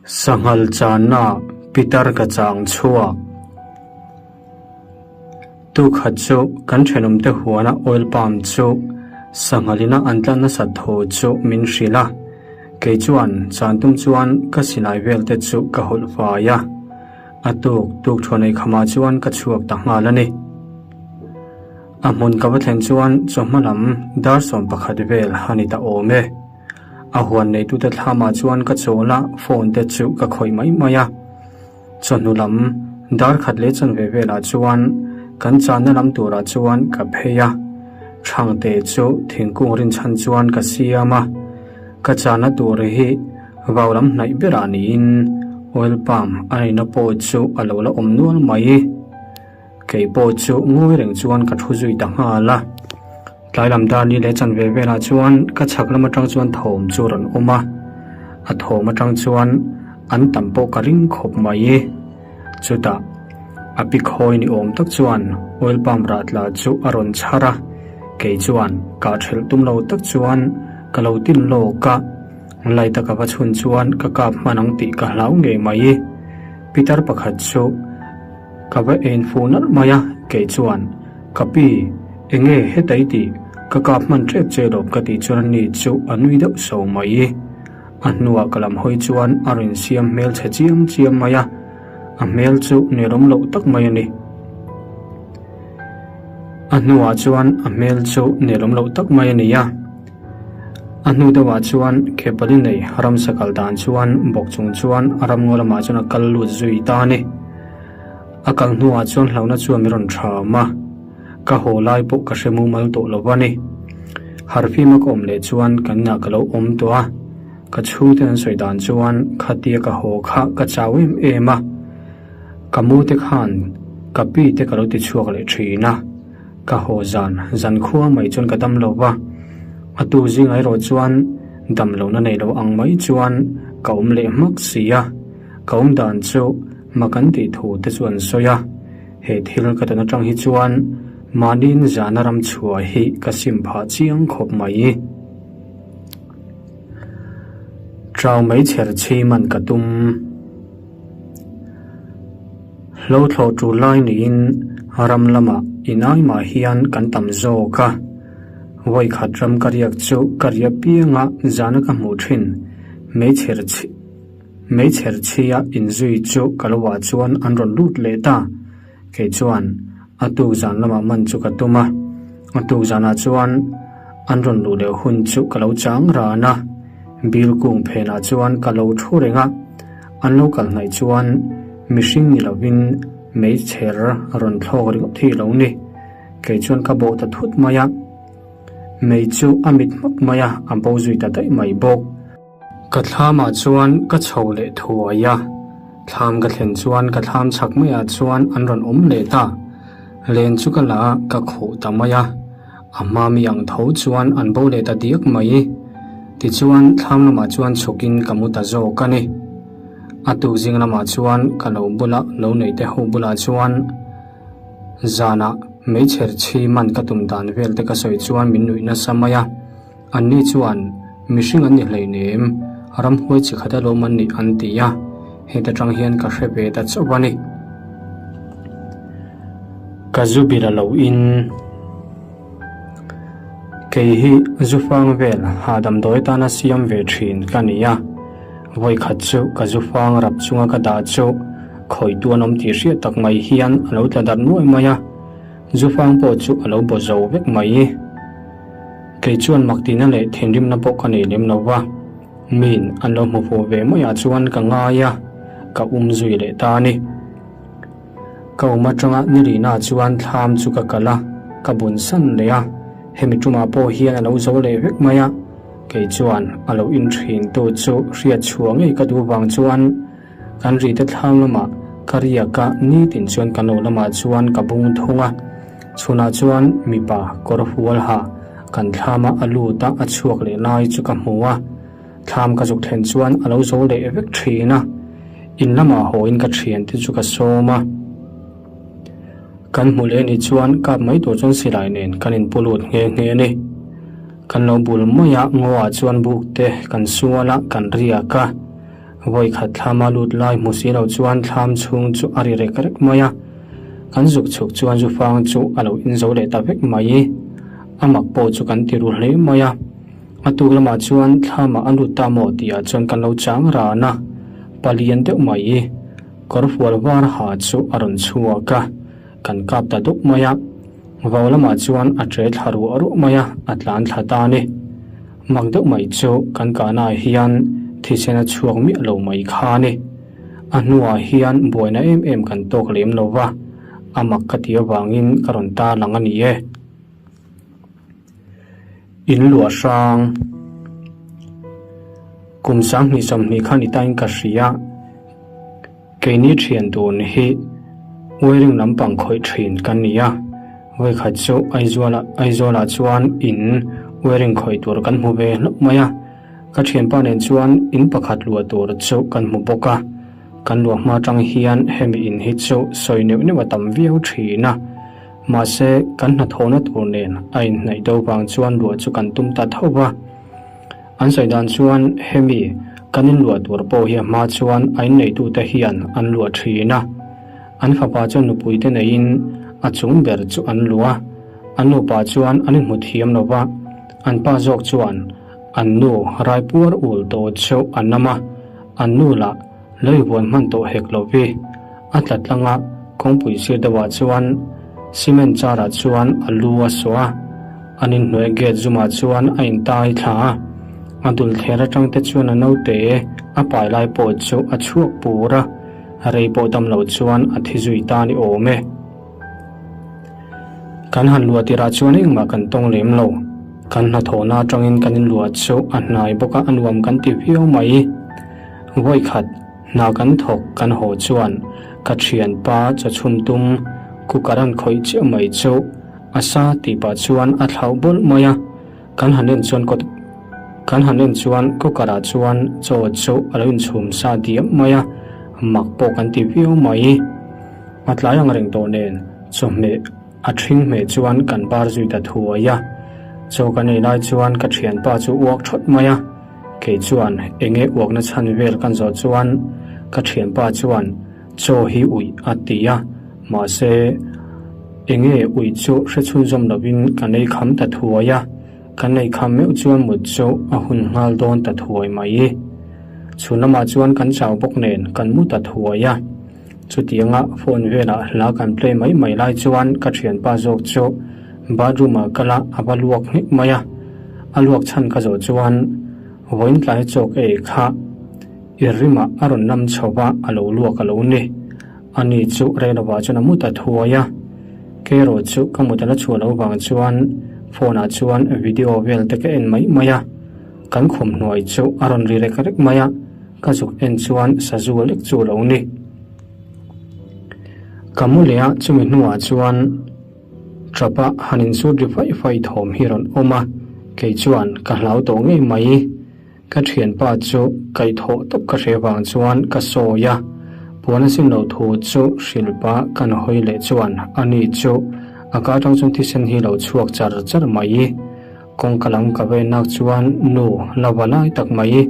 Sanghal channa pitar ka chang chhuak. Tukhat chu kan thenawmte huana oil palm chu sanghalina an tla nasat thaw chu min hrilh a. Kei chuan chan tum chuan ka silai vel te chu ka hawlh fai a. A tuk tuk thuan ei khamah chuan ka chhuak ta nghal a ni. A hmun ka va thlen chuan chawhma lam dar 11 vel a ni ta awm e. A huan neitute thlamah chuan ka chawl a, phone te chu ka khawih mai mai a. Chawhnu lam dar khat leh chanve velah chuan kan channa lam turah chuan ka phei a. Thangte chu thingkung rinchhan chuan ka siam a. Ka channa tur hi vau lam hnaih berah niin oil palm a neihna pawh chu a lo la awm nual mai. Kei pawh chu ngawi reng chuan ka thu zui ta nghal a. Tlai lam dar ni leh chanve velah chuan ka chhak lam atang chuan thawm chu rawn awm a, a thawm atang chuan an tam pawh ka ring khawp mai. Chutah a pi khawi ni awm tak chuan oil palm rah tla chu a rawn chhar a, kei chuan kah thelh tum lo tak chuan ka lo tin lawk a, light a ka va chhun chuan ka kap hman ang tih ka hlau ngei mai. Pitar pakhat chu. Ka va en fu nalh mai a, kei chuan, Ka pi, enge heta i tih? Ka kap hman tep che lawm ka tih chuan ani chu a nui deuh so mai. A hnuah ka lam hawi chuan a rawn siam hmel chhe chiam chiam mai a, a hmel chu nelawm loh tak mai a ni. A hnuah chuan a hmel chu nelawm loh tak mai a ni a. A hnu deuhah chuan Kepali nei ramsa kal dan chuan bawk chung chuan ramngaw lamah chuan a kal lut zui ta a ni. A kal hnuah chuan hlauhna chuan min rawn ṭham a, ka haw lai pawh ka hre mumal tawh lo a ni. Harfima ka awm leh chuan kan inah ka lo awm tawh a, ka chhungten an sawi dan chuan khatia ka haw kha ka chau em em a, ka mu te khan ka pi te ka lo ti chhuak leh ṭhin a. Ka haw zan zan khua mai chuan ka dam lo va, a tu zingah erawh chuan dam lohna nei lo ang mai chuan ka awm leh hmak si a, ka awm dan chu mak an tih thu te chu an sawi a, he thil ka tawn atang hi chuan mahniin zana ram chhuah hi ka sim phah chiang khawp mai. Trau mai chher chhi man ka tum. Hlo thlawh tul lai niin ram lamah inai mah hian kan tam zawk a, vawi khat ram ka riak chu ka riah pianga zana ka hmuh thin meichher chhi meichher chhia inzui chu ka lo ah chuan an rawn lut leh ta. Kei chuan a tuk zan lamah man chu ka tum a, a tuk zanah chuan an rawn luh leh hun chu ka lo chang ran a, bil kung phenah chuan ka lo thu reng a, an lo kal hnaih chuan mihring ni lovin meichher rawn thlawk ringawt hi lo ni. Kei chuan ka bawh ta thut mai a, mei chu a mit hmak mai a, a bo zui ta daih mai bawk. Ka thlamah chuan ka chho leh thuai a, thlam ka thlen chuan ka thlam chhak maiah chuan an rawn awm leh ta. Len chu ka la a, ka khuh ta mai a, a hma mi ang tho chuan an bo leh ta diak mai. Tichuan thlam lamah chuan chhukin ka mu ta zawk a ni. A tuk zing lamah chuan ka lo bula lo nei te ho bulah chuan zanah meichher chhi man ka tum dan vel te ka sawi chuan min nuih nasa mai a. Anni chuan, Mihring an ni hleinem, ramhuai chi khat alawm an nih an ti a, heta tang hian ka hre ve ta chauh a ni. Ka zu bil a lo in. Kei hi zu fang vel hahdam dawi tana siam ve thin ka ni a, vawi khat chu ka zu fang rap chunga ka dah chu khawitu an awm tih hriat tak mai hian a lo tla darh nuai mai a, zu fang pawh chu a lo baw zo vek mai. Kei chuan mak tihna leh thinrimna pawh ka nei lem lo va, miin an lo hmu fuh ve maiah chuan ka ngai a, ka um zui leh ta a ni. Ka um atanga ni rihnaah chuan thlam chu ka kal a, ka bun san leh a, hemi tumah pawh hian a lo zo leh vek mai a, kei chuan a lo inthintu chu hriat chhuah ngei ka duh vang chuan kan rite thlam lamah ka riak a, nitin chuan ka no lamah chuan ka bung thung a. Chhunah chuan mipa kawr hual ha kan thlama a lut a, a chhuak leh lai chu ka hmu a. Thlam ka zuk thlen chuan a lo zo leh vek thin a. In lamah hawiin ka thiante chu ka sawm a. Kan hmu leh anih chuan kap mai tur chuan silai nen kan inpu lut nghe nghe a ni. Kan lo bul mai a, ngaw ah chuan buk te kan sual a, kan riak a. Vawi khat thlama lut lai hmu si lo chuan thlam chhung chu a ri rek rek mai a, kan zuk chhuk chuan zufang chu a lo in zo leh ta vek mai. A mak pawh chu kan ti ru hle mai a, a tuk lamah chuan thlamah a lut ta maw tihah chuan kan lo chang ran a, palian deuh mai. Kawrfual var ha chu a rawn chhuak a, kan kap ta dup mai a, vau lamah chuan a tre thla ruah ruah mai a, a tlan thla ta a ni. Mak deuh mai chu kan kahnaah hian thisen a chhuak miah lo mai kha a ni. A hnuah hian buaina em em kan tawk lem lo va, a mak ka ti avangin ka rawn tarlang a ni e. In luah hrang. Kum 20 20 kha ni tain ka hria. Keini thian dun hi wiring lampang khawih thin kan ni a. Vawikhat chu Aizuala Aizawlah chuan in wiring khawih tur kan hmu ve hlauh mai a. Ka thianpa nen chuan in pakhat luah tur chu kan hmu bawk a. Kan luah hma tang hian hemi in hi chu sawi neuh neuh a tam viau thin a. Mahse, kan hnathawhna tur nen a inhnaih do vang chuan luah chu kan tum ta tho va. An sawi dan chuan hemi kan inluah tur pawh hi a hma chuan a inneitute hian an luah thin a. An fapa chuan nupuite neiin a chung ber chu an luah a, an nupa chuan an inhmu thiam lo va, an pa zawk chuan an nu raipuar ul tawh chu a nam a, an nu lah Lei huan hman tawh hek lo vi. A tla tlang a, kawngpui sir deuhah chuan cement car ah chuan a lu a sawh a, an inhnuai gate zumah chuan a intai thla a. A dul thler atang te chuan a naute a pai lai pawh chu a chhuak pur a, rei pawh dam lo chuan a thi zui ta ni awm e. Kan han luah tirah chuan engmah kan tawng lem lo. Kan hnathawhna atangin kan inluah chu a hnai bawk a, a nuam kan ti viau mai. Vawikhat hna kan thawk kan haw chuan ka thianpa chaw chhum tum cooker an khawih chiah mai chu a sa tih pah chuan a thlauh bawlh mai a, kan han en chuan kawt kan han en chuan cooker ah chuan chaw chu a lo inchhum sa diam mai a, mak pawh kan ti viau mai. A tlai ang reng tawh nen chawhmeh a ṭhing hmeh chuan kan bar zui ta thuai a, chaw kan ei lai chuan ka ṭhianpa chu uak ṭhawt mai a. Kei chuan eng nge uakna chhan vel kan zawh chuan ka thianpa chuan chaw hi uih a ti a, mahse eng nge uih chu hre chhunzawm lovin kan ei kham ta thuai a, kan ei kham meuh chuan mut chu a hun nghal dawn ta thuai mai. Chhun lamah chuan kan chau bawk nen kan mu ta thuai a, chutianga phone velah hla kan play mai mai lai chuan ka thianpa zawk chu bathroom ah kal a, a va luak nghek mai a. A luak chhan ka zawh chuan vawiin tlai chawk ei kha i rimah a rawn lam chho va, a lo luak a lo ni. Ani chu Reilova chuan a mu ta thuai a. Kerawh chu ka mut a la chhuah loh vang chuan phone ah chuan video vel te ka en mai mai a. Kan khum hnuai chu a rawn ri rek rek mai a, ka zuk en chuan sazu lek chu a lo ni. Ka mu leh a, chumi hnuah chuan. Ṭapa han insut ri faih faih thawm hi rawn awm a, kei chuan ka hlau tawh ngei mai. Ka ṭhianpa chu kaihthawh tawp ka hre vang chuan ka sawi a, puan a sim lo thu chu hrilhpa kan hawi leh chuan ani chu a ka aṭang chuan thisen hi lo chhuak char char mai. Kawngka lam ka vei nak chuan nu la va lai tak mai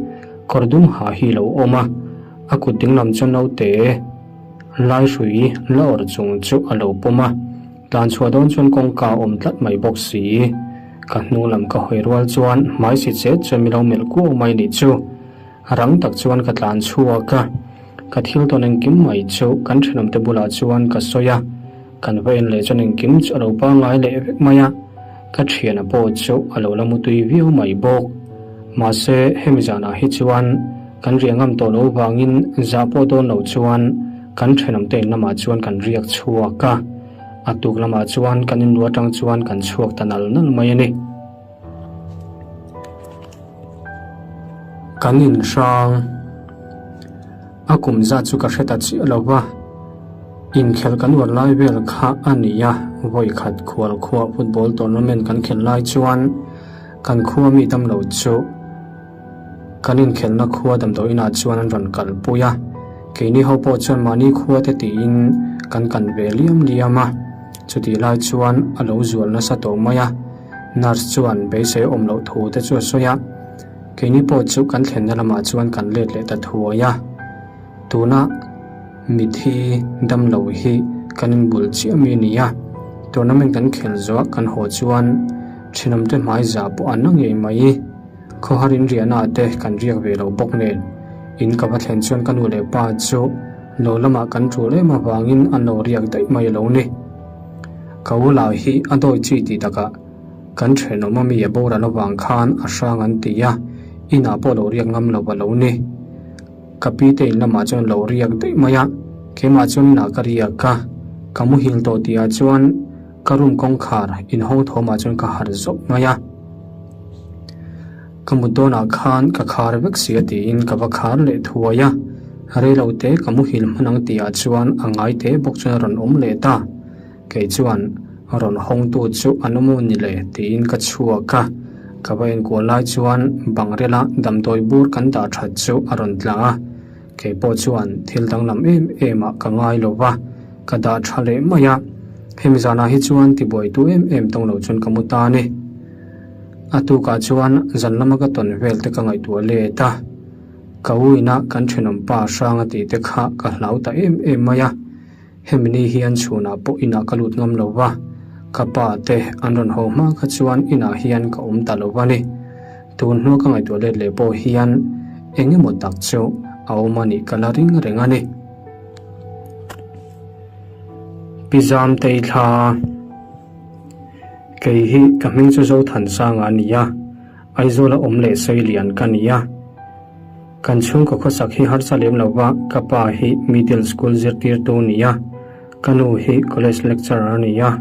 kawr dum ha hi lo awm a, a kut dinglam chuan naute. Laihrui la awrh chung chu a lo pawm a, tlan chhuah dawn chuan kawngka a awm tlat mai bawk si. Ka hnu lam ka hawi rual chuan hmai si chet chuan mi lo melh kuau mai nih chu. Rang tak chuan ka tlan chhuak a, ka thil tawn engkim mai chu kan thenawmte bulah chuan ka sawi a, kan va en leh chuan engkim chu a lo pangngai leh vek mai a, ka thiana pawh chu a lo la mutui viau mai bawk. Mahse hemi zanah hi chuan Kan riah ngam tawh loh vangin zah pawh dawn loh chuan kan thenawmte in lamah chuan kan riak chhuak a, a tuk lamah chuan kan inlu atang chuan kan chhuak ta nal nal mai a ni. Kan inhrang a kum zat chu ka hre ta chiah lo va, inkhelh kan uar lai vel kha a ni a, vawi khat khual khuah football tournament kan khelh lai chuan kan khua mi tam lo chu, Kan inkhelhna khua damdawi inah chuan an rawn kalpui a, keini ho pawh chuan mahni khua te tiin kan kan ve liam liam a, chutih lai chuan a lo zual nasa tawh mai a, nurse chuan beisei awm loh thu te chu a sawi a, keini pawh chu kan thlenna lamah chuan kan let leh ta thuai a. Tuna mithi damlo hi kan inbul chiah mi a ni a, tournament kan khelh zawh kan haw chuan thenawmte hmai zah pawh an la ngei mai. Khawhar in riahna ah te kan riak ve lo bawk nen in ka va thlen chuan ka nu leh pa chu lo lamah kan tul em avangin an lo riak daih mai a lo ni. Ka u lah hi a dawi chi tih takah kan thenawm ami a boral avang khan a hrang an ti a, inah pawh lo riak ngam lo a lo ni. Ka pi te in lamah chuan lo riak daih mai a, keimah chuan inah ka riak a, ka muhil tawh tihah chuan ka room kawngkhar inhawng thawmah chuan ka harh zawk mai a. Ka mut dawnah khan ka khar vek si a tiin ka va khar leh thuai a, reilo te ka muhil hman ang tihah chuan a ngai te bawk chuan a rawn awm leh ta. Kei chuan rawn hawngtu chu an awm aw ni le tiin ka chhuak a, ka va enkual lai chuan bangrela damdawi bur kan dah that chu a rawn tla a, kei pawh chuan thil danglam em em ah ka ngai lo va, ka dah tha leh mai a, hemi zanah hi chuan tibuaitu em em tawng lo chuan ka mu ta a ni. A tukah chuan zan lama ka tawn vel te ka ngaihtuah let a, ka u ina kan thenawm pa hrang a tih te kha ka hlau ta em em mai a, hemi ni hian chhunah pawh inah ka lut ngam lo va, ka pa te an rawn haw hma kha chuan inah hian ka awm ta lo va ni. Tun hnua ka ngaihtuah let leh pawh hian eng emaw tak chu a awm a nih ka la ring reng a ni. Pi Zamtei thla. Kei hi ka hming chu Zothansanga a ni a, Aizawla awm leh Seilian ka ni a. Kan chhungkaw khawsak hi harsa lem lo va, ka pa hi middle school zirtirtu a ni a, ka nu hi college lecturer a ni a.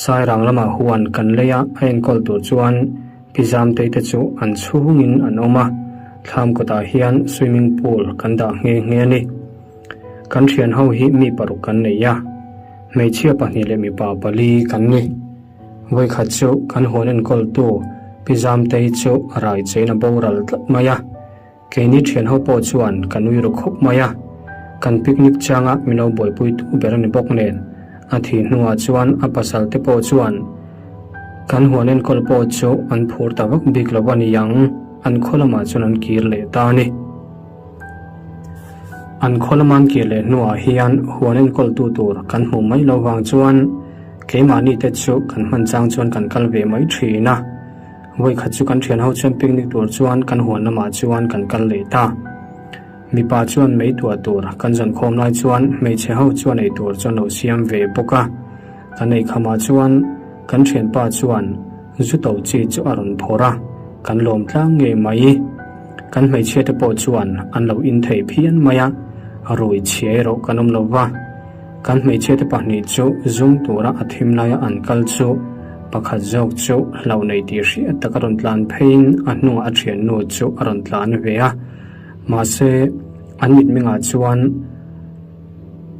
Sairang lamah huan kan lei a, a enkawl tur chuan Pi Zamtei te chu an chhungin an awm a, thlam kawtah hian swimming pool kan dah nghe nghe a ni. Kan thian ho hi mi paruk kan nei a, hmeichhia pahnih leh mipa pali kan ni. Vawikhat chu kan huan enkawltu Pi Zamtei chu rai chein a boral tlat mai a, keini thian ho pawh chuan ka nui ru khawp mai a. Kan picnic changa min lo buaipuitu ber a ni bawk nen, a thih hnuah chuan a pasal te pawh chuan kan huan enkawl pawh chu an phur ta vak bik lo a ni ang, an khaw lamah chuan an kir leh ta a ni. An khaw lama an kir leh hnuah hian huan enkawltu tur kan hmuh mai lo vang chuan keimahni te chu kan hman chang chuan kan kal ve mai thin a. Vawikhat chu kan thian ho chuan picnic tur chuan kan huan lamah chuan kan kal leh ta. Mipa chuan mei tuah tur kan zawn khawm lai chuan hmeichhe ho chuan ei tur chuan lo siam ve bawk a. Kan ei khamah chuan kan thianpa chuan zu to chi chu a rawn phawrh a, kan lawm tlang ngei mai. Kan hmeichhia te pawh chuan an lo in thei phian mai a, rui chhia erawh kan awm lo va. Kan hmeichhia te pahnih chu zung tura a thim laia an kal chu pakhat zawk chu hlauh nei tih hriat tak a rawn tlan pheiin a hnungah a thiannu chu a rawn tlan ve a. Mahse, an mitmengah chuan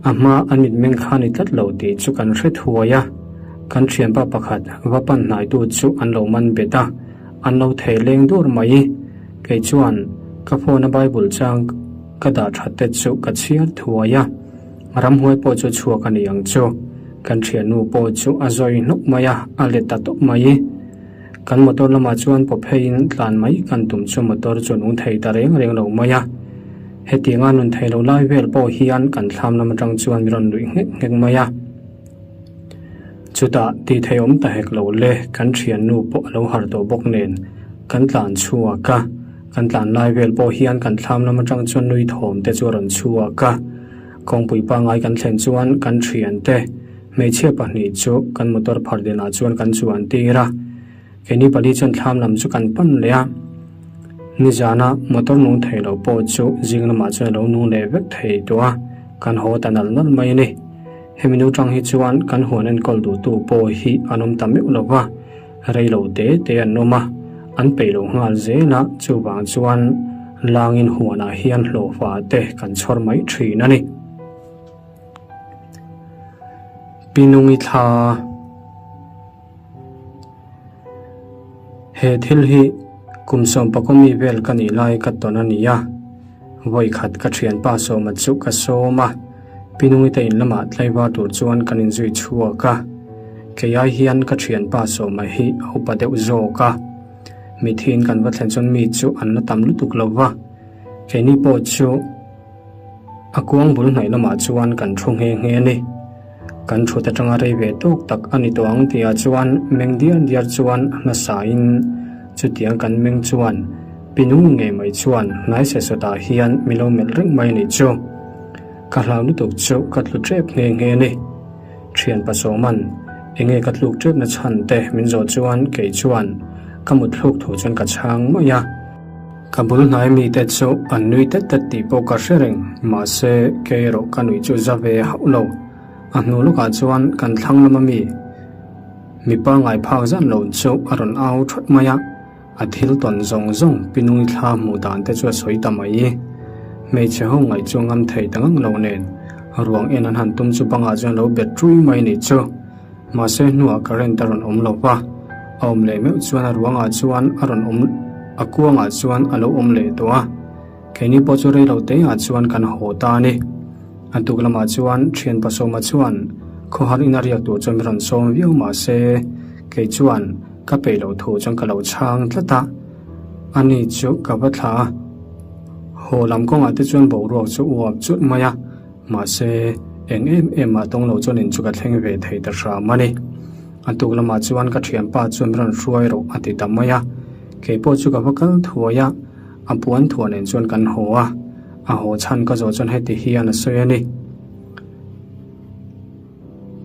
A hma a mitmeng kha ni tlat lo tih chu kan hre thuai a, kan thianpa pakhat va pan hnaitu chu an lo man bet a, an lo thei leng dur mai. Kei chuan ka phone a Bible chang ka dah that te chu ka chhiar thuai a, ramhuai pawh chu chhuak a ni ang chu. Kan thiannu pawh chu a zawi hnawk mai a, a let ta tawp mai. Kan motor lamah chuan paw pheiin tlan mai kan tum chu motor chu a nung thei ta reng reng lo mai a. Hetianga nun thei lo lai vel pawh hian kan thlam lam atang chuan min rawn luih nghek nghek mai a. Chutah tih thei awm ta hek lo le, kan thiannu pawh a lo harh tawh bawk nen kan tlan chhuak a. Kan tlan lai vel pawh hian kan thlam lam atang chuan nui thawm te chu a rawn chhuak a. Kawngpui pangngai kan thlen chuan kan thiante hmeichhia pahnih chu kan motor phar dinah chuan kan chuan tir a. Keini pali chuan thlam lam chu kan pan leh a, nizana motor nung thei lo pawh chu zing lamah chuan a lo nung leh vek thei tawh a, kan haw ta nal nal mai a ni. Hemi nu tang hi chuan kan huan enkawl duhtu pawh hi an awm ta meuh lo va, rei lo te te an awm a, an peih lo nghal zel a, chuvang chuan langin huanah hian hlawhfa te kan chhawr mai thin a ni. Pi Nungi thla. He thil hi kum sawmpakaw mi vel ka nih lai ka tawn a ni a, vawikhat ka thianpa sawma chu ka sawm a, Pinungi te in lamah tlaivar tur chuan kan inzui chhuak a, kei ai hian ka thianpa sawma hi a upa deuh zawk a, mithiin kan va thlen chuan mi chu an la tam lutuk lo va, keini pawh chu. A kuang bul hnaih lamah chuan kan thu nghe nghe a ni. Kan thut atanga rei ve tawk tak a ni tawh ang tihah chuan meng diar diar chuan hmasain chutiang kan meng chuan pinung ngei mai chuan hnai sesawtah hian mi lo melh reng mai a nih chu. Ka hlau lutuk chu ka tlu tep nghe nghe a ni. Thian Pasawman, Enge ka tluk tepna chhan te min zawh chuan kei chuan ka mut thluk thu chuan ka chhang mai a. Ka bul hnai mite chu an nui tet tet tih pawh ka hre reng, mahse kei erawh ka nuih chu za ve hauh lo. A hnu lawkah chuan kan thlang lama mi mipa ngai phak zan lo chu a rawn au thawt mai a, a thil tawn zawng zawng Pinungi thla hmuh dan te chu a sawi ta mai. Hmeichhe ho ngaih chu a ngam thei ta ngang lo nen, ruang en an han tum chu bangah chuan a lo bet ṭui mai nih chu. Mahse hnuah current a rawn awm lo va, a awm leh meuh chuan a ruangah chuan a rawn awm a kuangah chuan a lo awm leh tawh a. Keini pawh chu rei lo te ah chuan kan haw ta a ni. A tuk lamah chuan thian Pasawma chuan khawhar ina riak tur chuan min rawn sawm viau mahse kei chuan ka peih loh thu chuan ka lo chhang tlat a. Ani chu ka va thla a, haw lam kawngah te chuan boruak chu uap churh mai a. Mahse, eng em em mah tawng lo chuan in chu ka thleng ve thei ta hram a ni. A tuk lamah chuan ka thianpa chuan min rawn hruai rawh a ti ta mai a. Kei pawh chu ka va kal thuai a, a puan thuah nen chuan kan haw a. A haw chhan ka zawh chuan heti hian a sawi a ni.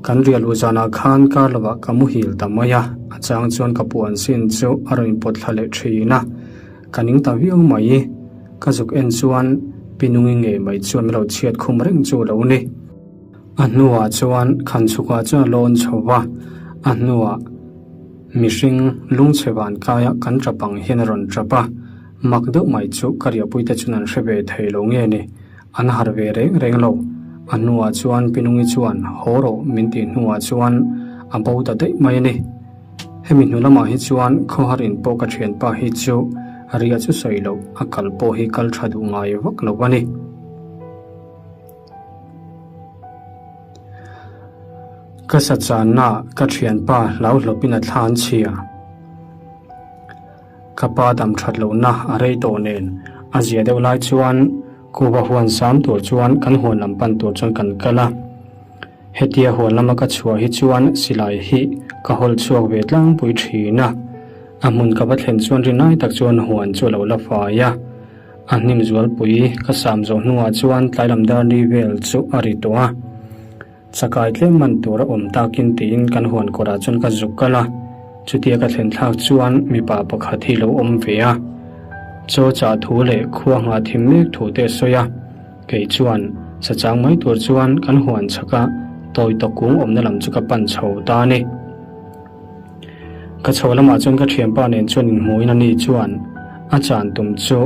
Kan riah luh zanah khan kar lovah ka muhil ta mai a, a chang chuan ka puan sin chu a rawn inpawt thla leh thin a. Ka ning ta viau mai. Ka zuk en chuan Pinungi ngei mai chuan min lo chhiat khum reng chu lo ni. A hnuah chuan Khanchhukah chuan a lawn chho va, a hnuah mihring lungchhe van kaia kan tap ang hian a rawn tap a, mak deuh mai chu ka riahpuite chuan an hre ve thei lo nge ni, an harh ve reng reng lo. A hnuah chuan Pinungi chuan haw rawh min tih hnuah chuan a bo ta daih mai a ni. Hemi hnu lamah hi chuan khawhar in pawh ka thianpa hi chu ria chu sawi loh a kal pawh hi kal tha duh ngai vak lo a ni. Ka sa channa ka thianpa hlau hlawpin a thlan chhia. Ka pa dam that lohna a rei tawh nen a zia deuh lai chuan kuva huan sam tur chuan kan huan lam pan tur chuan kan kal a. Hetia huan lama ka chhuah hi chuan silai hi ka hawl chhuak ve tlangpui thin a, a hmun ka va thlen chuan rinai tak chuan huan chu a lo la fai a. A hnim zualpui ka sam zawh hnuah chuan tlailam dar li vel chu a ri tawh a. Chakai tlem man tur a awm takin tiin kan huan kawrah chuan ka zuk kal a, chutia ka thlen thlak chuan mipa pakhat hi lo awm ve a. Chaw chah thu leh khua nghah thim mek thu te a sawi a. Kei chuan sachang mai tur chuan kan huan chhak a, tawi tawk kung awmna lam chu ka pan chho ta a ni. Ka chho lamah chuan ka thianpa nen chuan inhmuhin a ni chuan a chan tum chu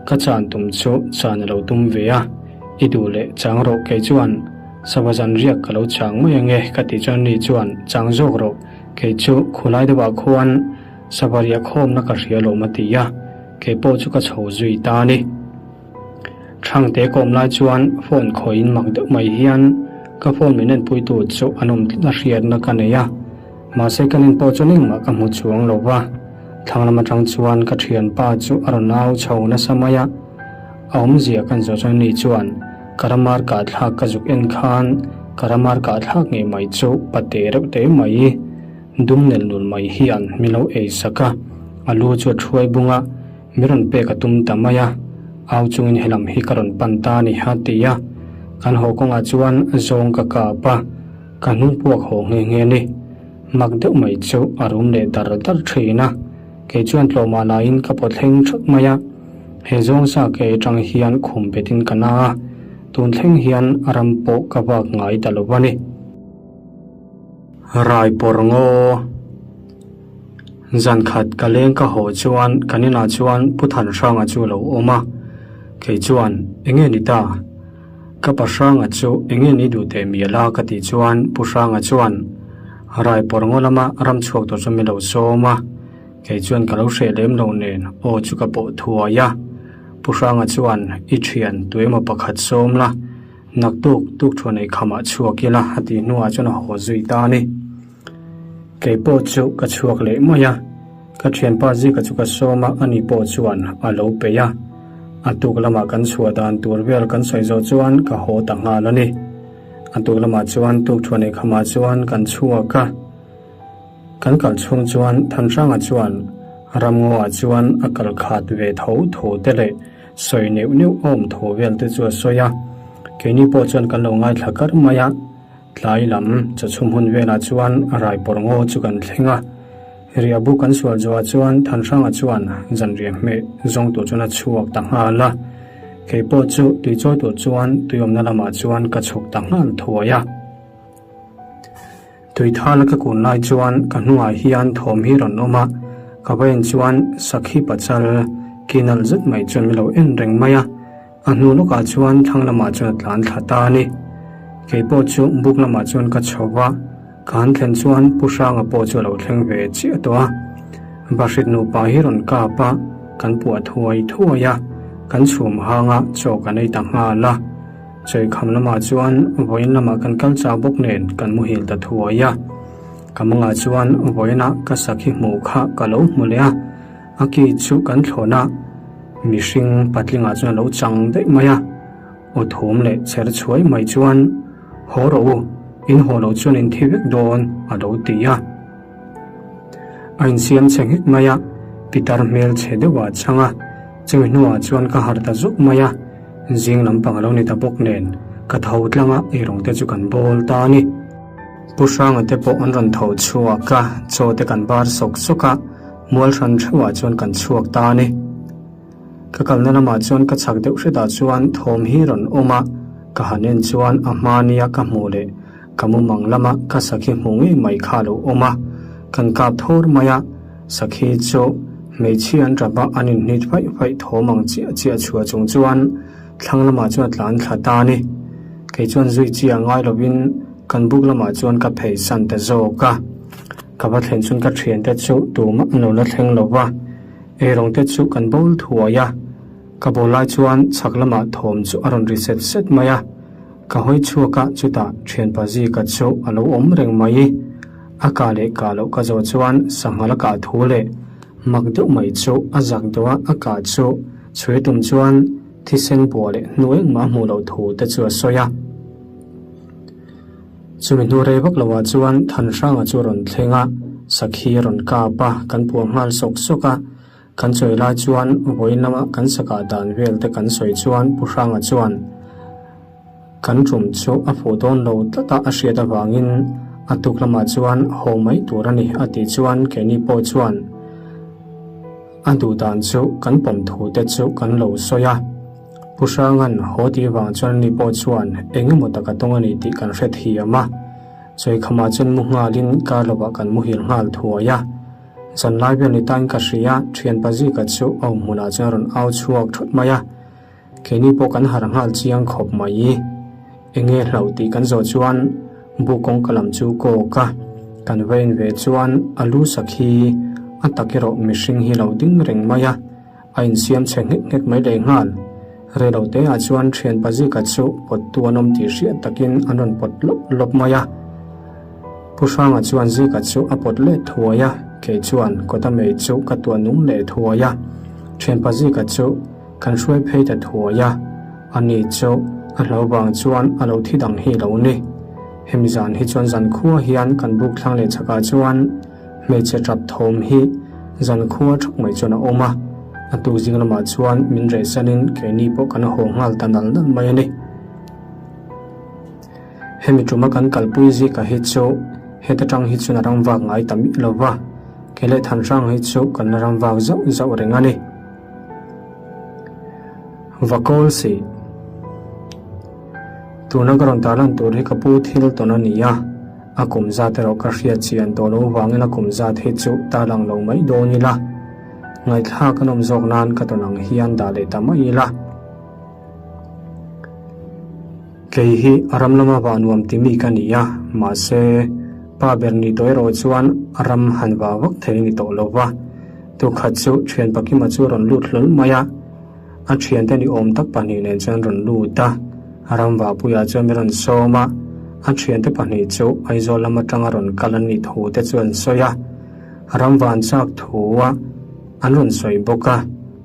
ka chan tum chu chan a lo tum ve a, i duh leh chang rawh kei chuan sava zan riak ka lo chang mai ange ka tih chuan a ni chuan chang zawk rawh kei chu khulai deuhah khuan sava riah khawmna ka hria lawm a ti a, kei pawh chu ka chho zui ta a ni. Thangte kawm lai chuan phone khawiin mak deuh mai hian ka phone min enpuitu chu an awm tlat a hriatna ka nei a, mahse ka nen pawh chuan engmah ka hmu chuang lo va. Thlang lam atang chuan ka thianpa chu a rawn au chho nasa mai a, a awmzia kan zawh chuan ani chuan ka ramar kah thlak ka zuk en khan ka ramar kah thlak ngei mai chu pate reuh te mai dum nel nul mai hian min lo ei sak a, a lu chu a thuai bung a. Mi rawn pek a tum ta mai a, au chungin helam hi ka rawn pan ta a ni a ti a. Kan haw kawngah chuan zawng ka kap a, ka hnung puak haw nghe nghe a ni. Mak deuh mai chu a rum leh dar dar thin a, kei chuan tlawmah laiin ka pawt thleng thut mai a. He zawng sa ke atang hian khum betin ka na a, tun thleng hian ram pawh ka vak ngai ta lo a ni. Rai pawr ngaw. Zan khat ka leng ka haw chuan kan inah chuan Pu Thanhranga chu a lo awm a, kei chuan enge ni ta? Ka pa Hranga chu enge ni duh teh mial a ka tih chuan Pu Hranga chuan Rai pawr ngaw lama ram chhuak tur chu min lo sawm a, kei chuan ka lo hreh lem lo nen aw chu ka pawh thuai a. Pu Hranga chuan i thian tuemaw pakhat sawm la, Naktuk tuk thuan ei khamah chhuak ila a tih hnuah chuan a haw zui ta a ni. Kei pawh chu ka chhuak leh mai a, ka thianpa zika chu ka sawm a, ani pawh chuan a lo peih a. A tuk lamah kan chhuah dan tur vel kan sawi zawh chuan ka haw ta nghal a ni. A tuk lamah chuan tukthuan ei khamah chuan kan chhuak a. Kan kal chhung chuan Thanhranga chuan ramngaw ah chuan a kal khat ve tho tho te leh sawi neuh neuh awm tho vel te chu a sawi a. Keini pawh chuan kan lo ngaithla kar mai a. Tlai lam chawchhum hun velah chuan Raipawr ngaw chu kan thleng a. Riahbu kan sual zawhah chuan Thanhranga chuan zanriah hmeh zawng tur chuan a chhuak ta nghal a. Kei pawh chu tui chawi tur chuan tuiawmna lamah chuan ka chhuk ta nghal thuai a. Tui thal ka kun lai chuan ka hnungah hian thawm hi rawn awm a, ka va en chuan Sakhi pachal ki nalh zet mai chuan min lo en reng mai a. A hnu lawkah chuan thlang lamah chuan a tlan thla ta a ni. Kei pawh chu buk lamah chuan ka chho va, ka han thlen chuan Pu Hranga pawh chu a lo thleng ve chiah tawh a. Bahrit nupa hi rawn kap a, kan puah thuai thuai a, kan chhum hang a, chaw kan ei ta nghal a. Chawikham lamah chuan vawiin lamah kan kal chau bawk nen kan muhil ta thuai a. Ka mangah chuan vawiinah ka sakhi hmuh kha ka lo hmu leh a. A ki chu kan thlawn a, mihring patlingah chuan a lo chang daih mai a, aw thum leh cher chhuai mai chuan, Haw rawh u, in haw loh chuan in thi vek dawn, a lo ti a. A insiam chhe nghek mai a, pitar hmel chhe deuhah a chang a, chumi hnuah chuan ka harh ta zuk mai a, zing lampang a lo ni ta bawk nen, ka tho tlang a, eirawng te chu kan bawl ta a ni. Pu Hranga te pawh an rawn tho chhuak a, chaw te kan bar sawk sawk a, Mual hran theuhah chuan kan chhuak ta a ni. Ka kalna lamah chuan ka chhak deuh hretah chuan thawm hi rawn awm a, ka han en chuan a hma nia ka hmuh leh ka mumang lama ka sakhi hmuh ngei mai kha a lo awm a. Kan kap thawr mai a, sakhi chu hmeichhia an tap a, an inhnit faih faih thawm ang chiah chiah chhuah chung chuan thlang lamah chuan a tlan thla ta a ni. Kei chuan zui chiah ngai lovin kan buk lamah chuan ka phei san ta zawk a. Ka va thlen chuan ka thiante chu tumah an lo la thleng lo va, eirawng te chu kan bawl thuai a. Ka bawl lai chuan chhak lamah thawm chu a rawn ri set set mai a. Ka hawi chhuak a, chutah thianpa Zika chu a lo awm reng mai. A kah leh kah loh ka zawh chuan sangha la kah thu leh mak deuh mai chu a zak deuh a, a kah chu chhui tum chuan thisen bua leh hnu engmah a hmuh loh thu te chu a sawi a. Chumi hnu rei vak loah chuan Thanhranga chu a rawn thleng a, sakhi a rawn kap a, kan puah nghal sawk sawk a. Kan sawi lai chuan vawiin lama kan sakah dan vel te kan sawi chuan Pu Hranga chuan kan tum chu a fuh dawn lo tlat a a hriat avangin a tuk lamah chuan haw mai tur a ni a tih chuan keini pawh chuan a duh dan chu kan pawm thu te chu kan lo sawi a. Pu Hranga'n haw tih vang chuan ani pawh chuan eng emaw tak a tawng a ni tih kan hre thiam a. Chawikhamah chuan mu nghalin kar lovah kan muhil nghal thuai a. Zanlai vel ni tain ka hria, thianpa Zika chu a awm hmunah chuan a rawn au chhuak thut mai a. Keini pawh kan harh nghal chiang khawp mai. Enge hlauh tih kan zawh chuan bu kawngka lam chu kawk a. Kan va en ve chuan a lu sakhi a tak erawh mihring hi lo ding reng mai a. A insiam chhe nghek nghek mai leh nghal. Rei lo te ah chuan thian Pazika chu pawttu an awm tih hriat takin an rawn pawt lawp lawp mai a. Pu Hranga chuan Zika chu a pawt let thuai a, kei chuan kawta mei chu ka tuah nung leh thuai a. Thian Pazika chu kan hruai phei ta thuai a, ani chu a hlo vang chuan a lo thi dang hi lo ni. Hemi zan hi chuan zankhua hian kan buk thlang leh chhakah chuan Hmeichhe tap thawm hi zankhua thak mai chuan a awm a, a tuk zing lamah chuan min rehsanin keini pawh kan haw nghal ta nal nal mai a ni. Hemi tuma kan kalpui zika hi chu heta tang hi chuan a ram vak ngai ta miah lo va, kei leh Thanhrang hi chu kan la ram vak zauh zauh reng a ni. Vakawl sih. Tuna ka rawn tarlan tur hi ka pu thil tawn a ni a. A kum zat erawh ka hriat chian tawh lo vangin a kum zat hi chu tarlang lo mai dawn ila, ngaihthlak an awm zawk nan ka tawn ang hian dah leh ta mai ila. Kei hi a ram lama vah nuam ti mi ka ni a, mahse pa ber ni tawh erawh chuan a ram han vah vak thei a ni tawh lo va. Tukhat chu thian Pakima chu a rawn lut hlawl mai a. A thiante ni awm tak pahnih nen chuan rawn lut a, a ram vahpuiah chuan min rawn sawm a, a thiante pahnih chu Aizawl lam atanga rawn kal an nih thu te chu an sawi a, ram van chak thu a an rawn sawi bawk a.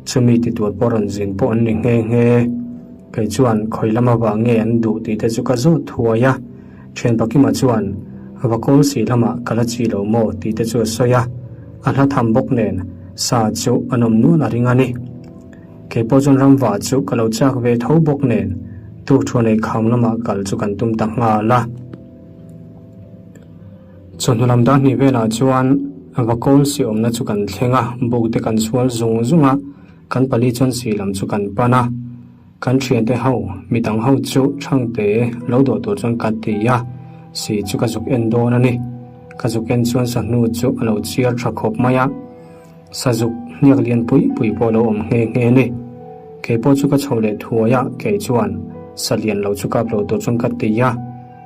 Chumi ti tur pawh rawn zin pawh an ni nghe nghe. Kei chuan khawi lam avang nge an duh tih te chu ka zawt thuai a. Thian Pakima chuan va kawl si lamah ka la chi lo maw tih te chu a sawi a. A hla tham bawk nen sa chu an awm nual a ring a ni. Kei pawh chuan ramva chu ka lo chak ve tho bawk nen tukṭhuan ei kham lamah kal chu kan tum ta nghal a. Chawhnu lam dar hnih velah chuan va kawl si awmna chu kan thleng a, buk te kan sual zung zung a, kan pali chuan si lam chu kan pan a. Kan thiante ho, midang ho chu Thangte lo dawh tur chuan ka ti a, si chu ka zuk en dawn a ni. Ka zuk en chuan sahnu chu a lo chiar tha khawp mai a. Sazuk hniak lian pui pui pawh lo awm nghe nghe a ni. Kei pawh chu ka chho leh thuai a, kei chuan sa lian lo chu kap lo tur chuan ka ti a,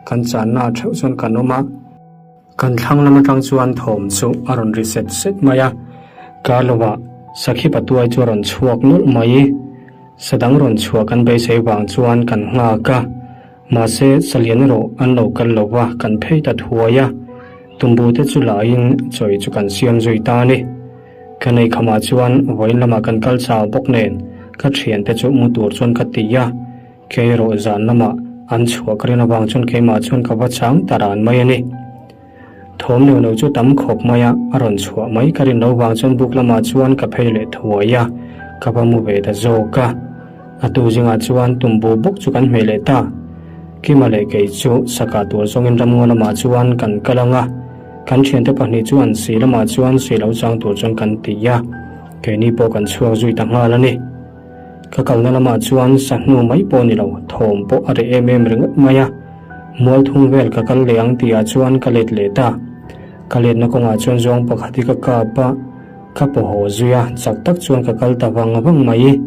kan channa ah theuh chuan kan awm a. Kan thlang lam atang chuan thawm chu a rawn ri set set mai a, kar lovah sakhi patuai chu a rawn chhuak nawlh mai. Sa dang rawn chhuah kan beisei vang chuan kan nghak a. Mahse, Salian erawh an lo kal lo va, kan phei ta thuai a. Tumbu te chu laiin chawi chu kan siam zui ta a ni. Ka nei khamah chuan vawiin lamah kan kal chau bawk nen ka thiante chu mu tur chuan ka ti a. Kei erawh zan lamah an chhuah ka rin avang chuan keimah chuan ka va chang ta ran mai a ni. Thawm lo lo chu tam khawp mai a, a rawn chhuah mai ka rin lo vang chuan buk lamah chuan ka phei leh thuai a, ka va mu ve ta zawk a. A tu zingah chuan tumbu bawk chu kan hmeh leh ta. Kima leh kei chu saka tur zawngin ramngaw lamah chuan kan kal ang a, kan thiante pahnih chuan si lamah chuan si lo chang tur chuan kan ti a, keini pawh kan chhuak zui ta nghal a ni. Ka kalna lamah chuan sahnu mai pawh ni lo, thawm pawh a reh em em ringawt mai a. Mualthung vel ka kal leh ang tihah chuan ka let leh ta. Ka letna kawngah chuan zawng pakhat hi ka kap a, ka paw haw zui a, chak tak chuan ka kal ta vang vang mai.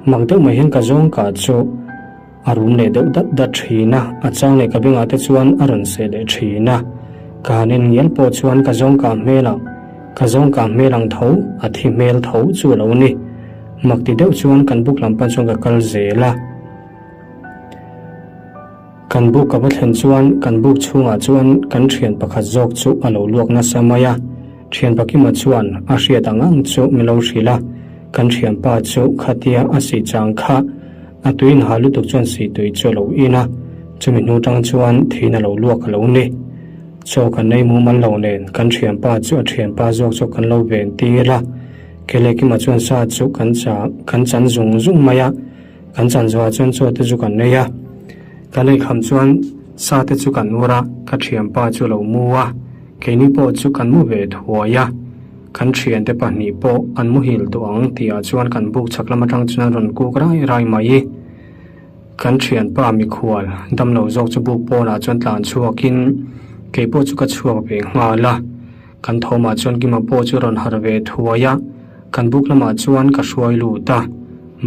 Mak deuh mai hian ka zawng kah chu a rum leh deuh dat dat thin a, a chang leh ka bengah te chuan a rawn seh leh thin a. Ka han en ngial pawh chuan ka zawng kah hmel ang, ka zawng kah hmel ang tho, a thi hmel tho chu a lo ni. Mak ti deuh chuan kan buk lam pan chuan ka kal zel a. Kan buk ka va thlen chuan kan buk chhungah chuan kan thian pakhat zawk chu a lo luak nasa mai a. Thian Pakima chuan a hriat ang ang chu min lo hrilh a. Kan thianpa chu khatia a sih chang kha a tuin ha lutuk chuan sihtui chu a lo in a. Chumi hnu tang chuan thiin a lo luak a lo ni. Chaw kan nei mumal lo nen kan thianpa chu a thianpa zawk chu kan lo ven tir a. Kelekima chuan sa chu kan cha kan chan zung zung mai a, kan chan zawhah chuan chaw te chu kan nei a. Kan eikham chuan sa te chu kan ur a, ka thianpa chu a lo mu a, keini pawh chu kan mu ve thuai a. Kan thiante pahnih pawh an muhil tawh ang tihah chuan kan buk chhak lam atang chuan an rawn kuk rai rai mai. Kan thianpa mikhual damlo zawk chu buk pawnah chuan tlan chhuakin keipawh chu ka chhuak ve nghal a. Kan thawmah chuan Kima pawh chu rawn harh ve thuai a, kan buk lamah chuan ka hruai lut a,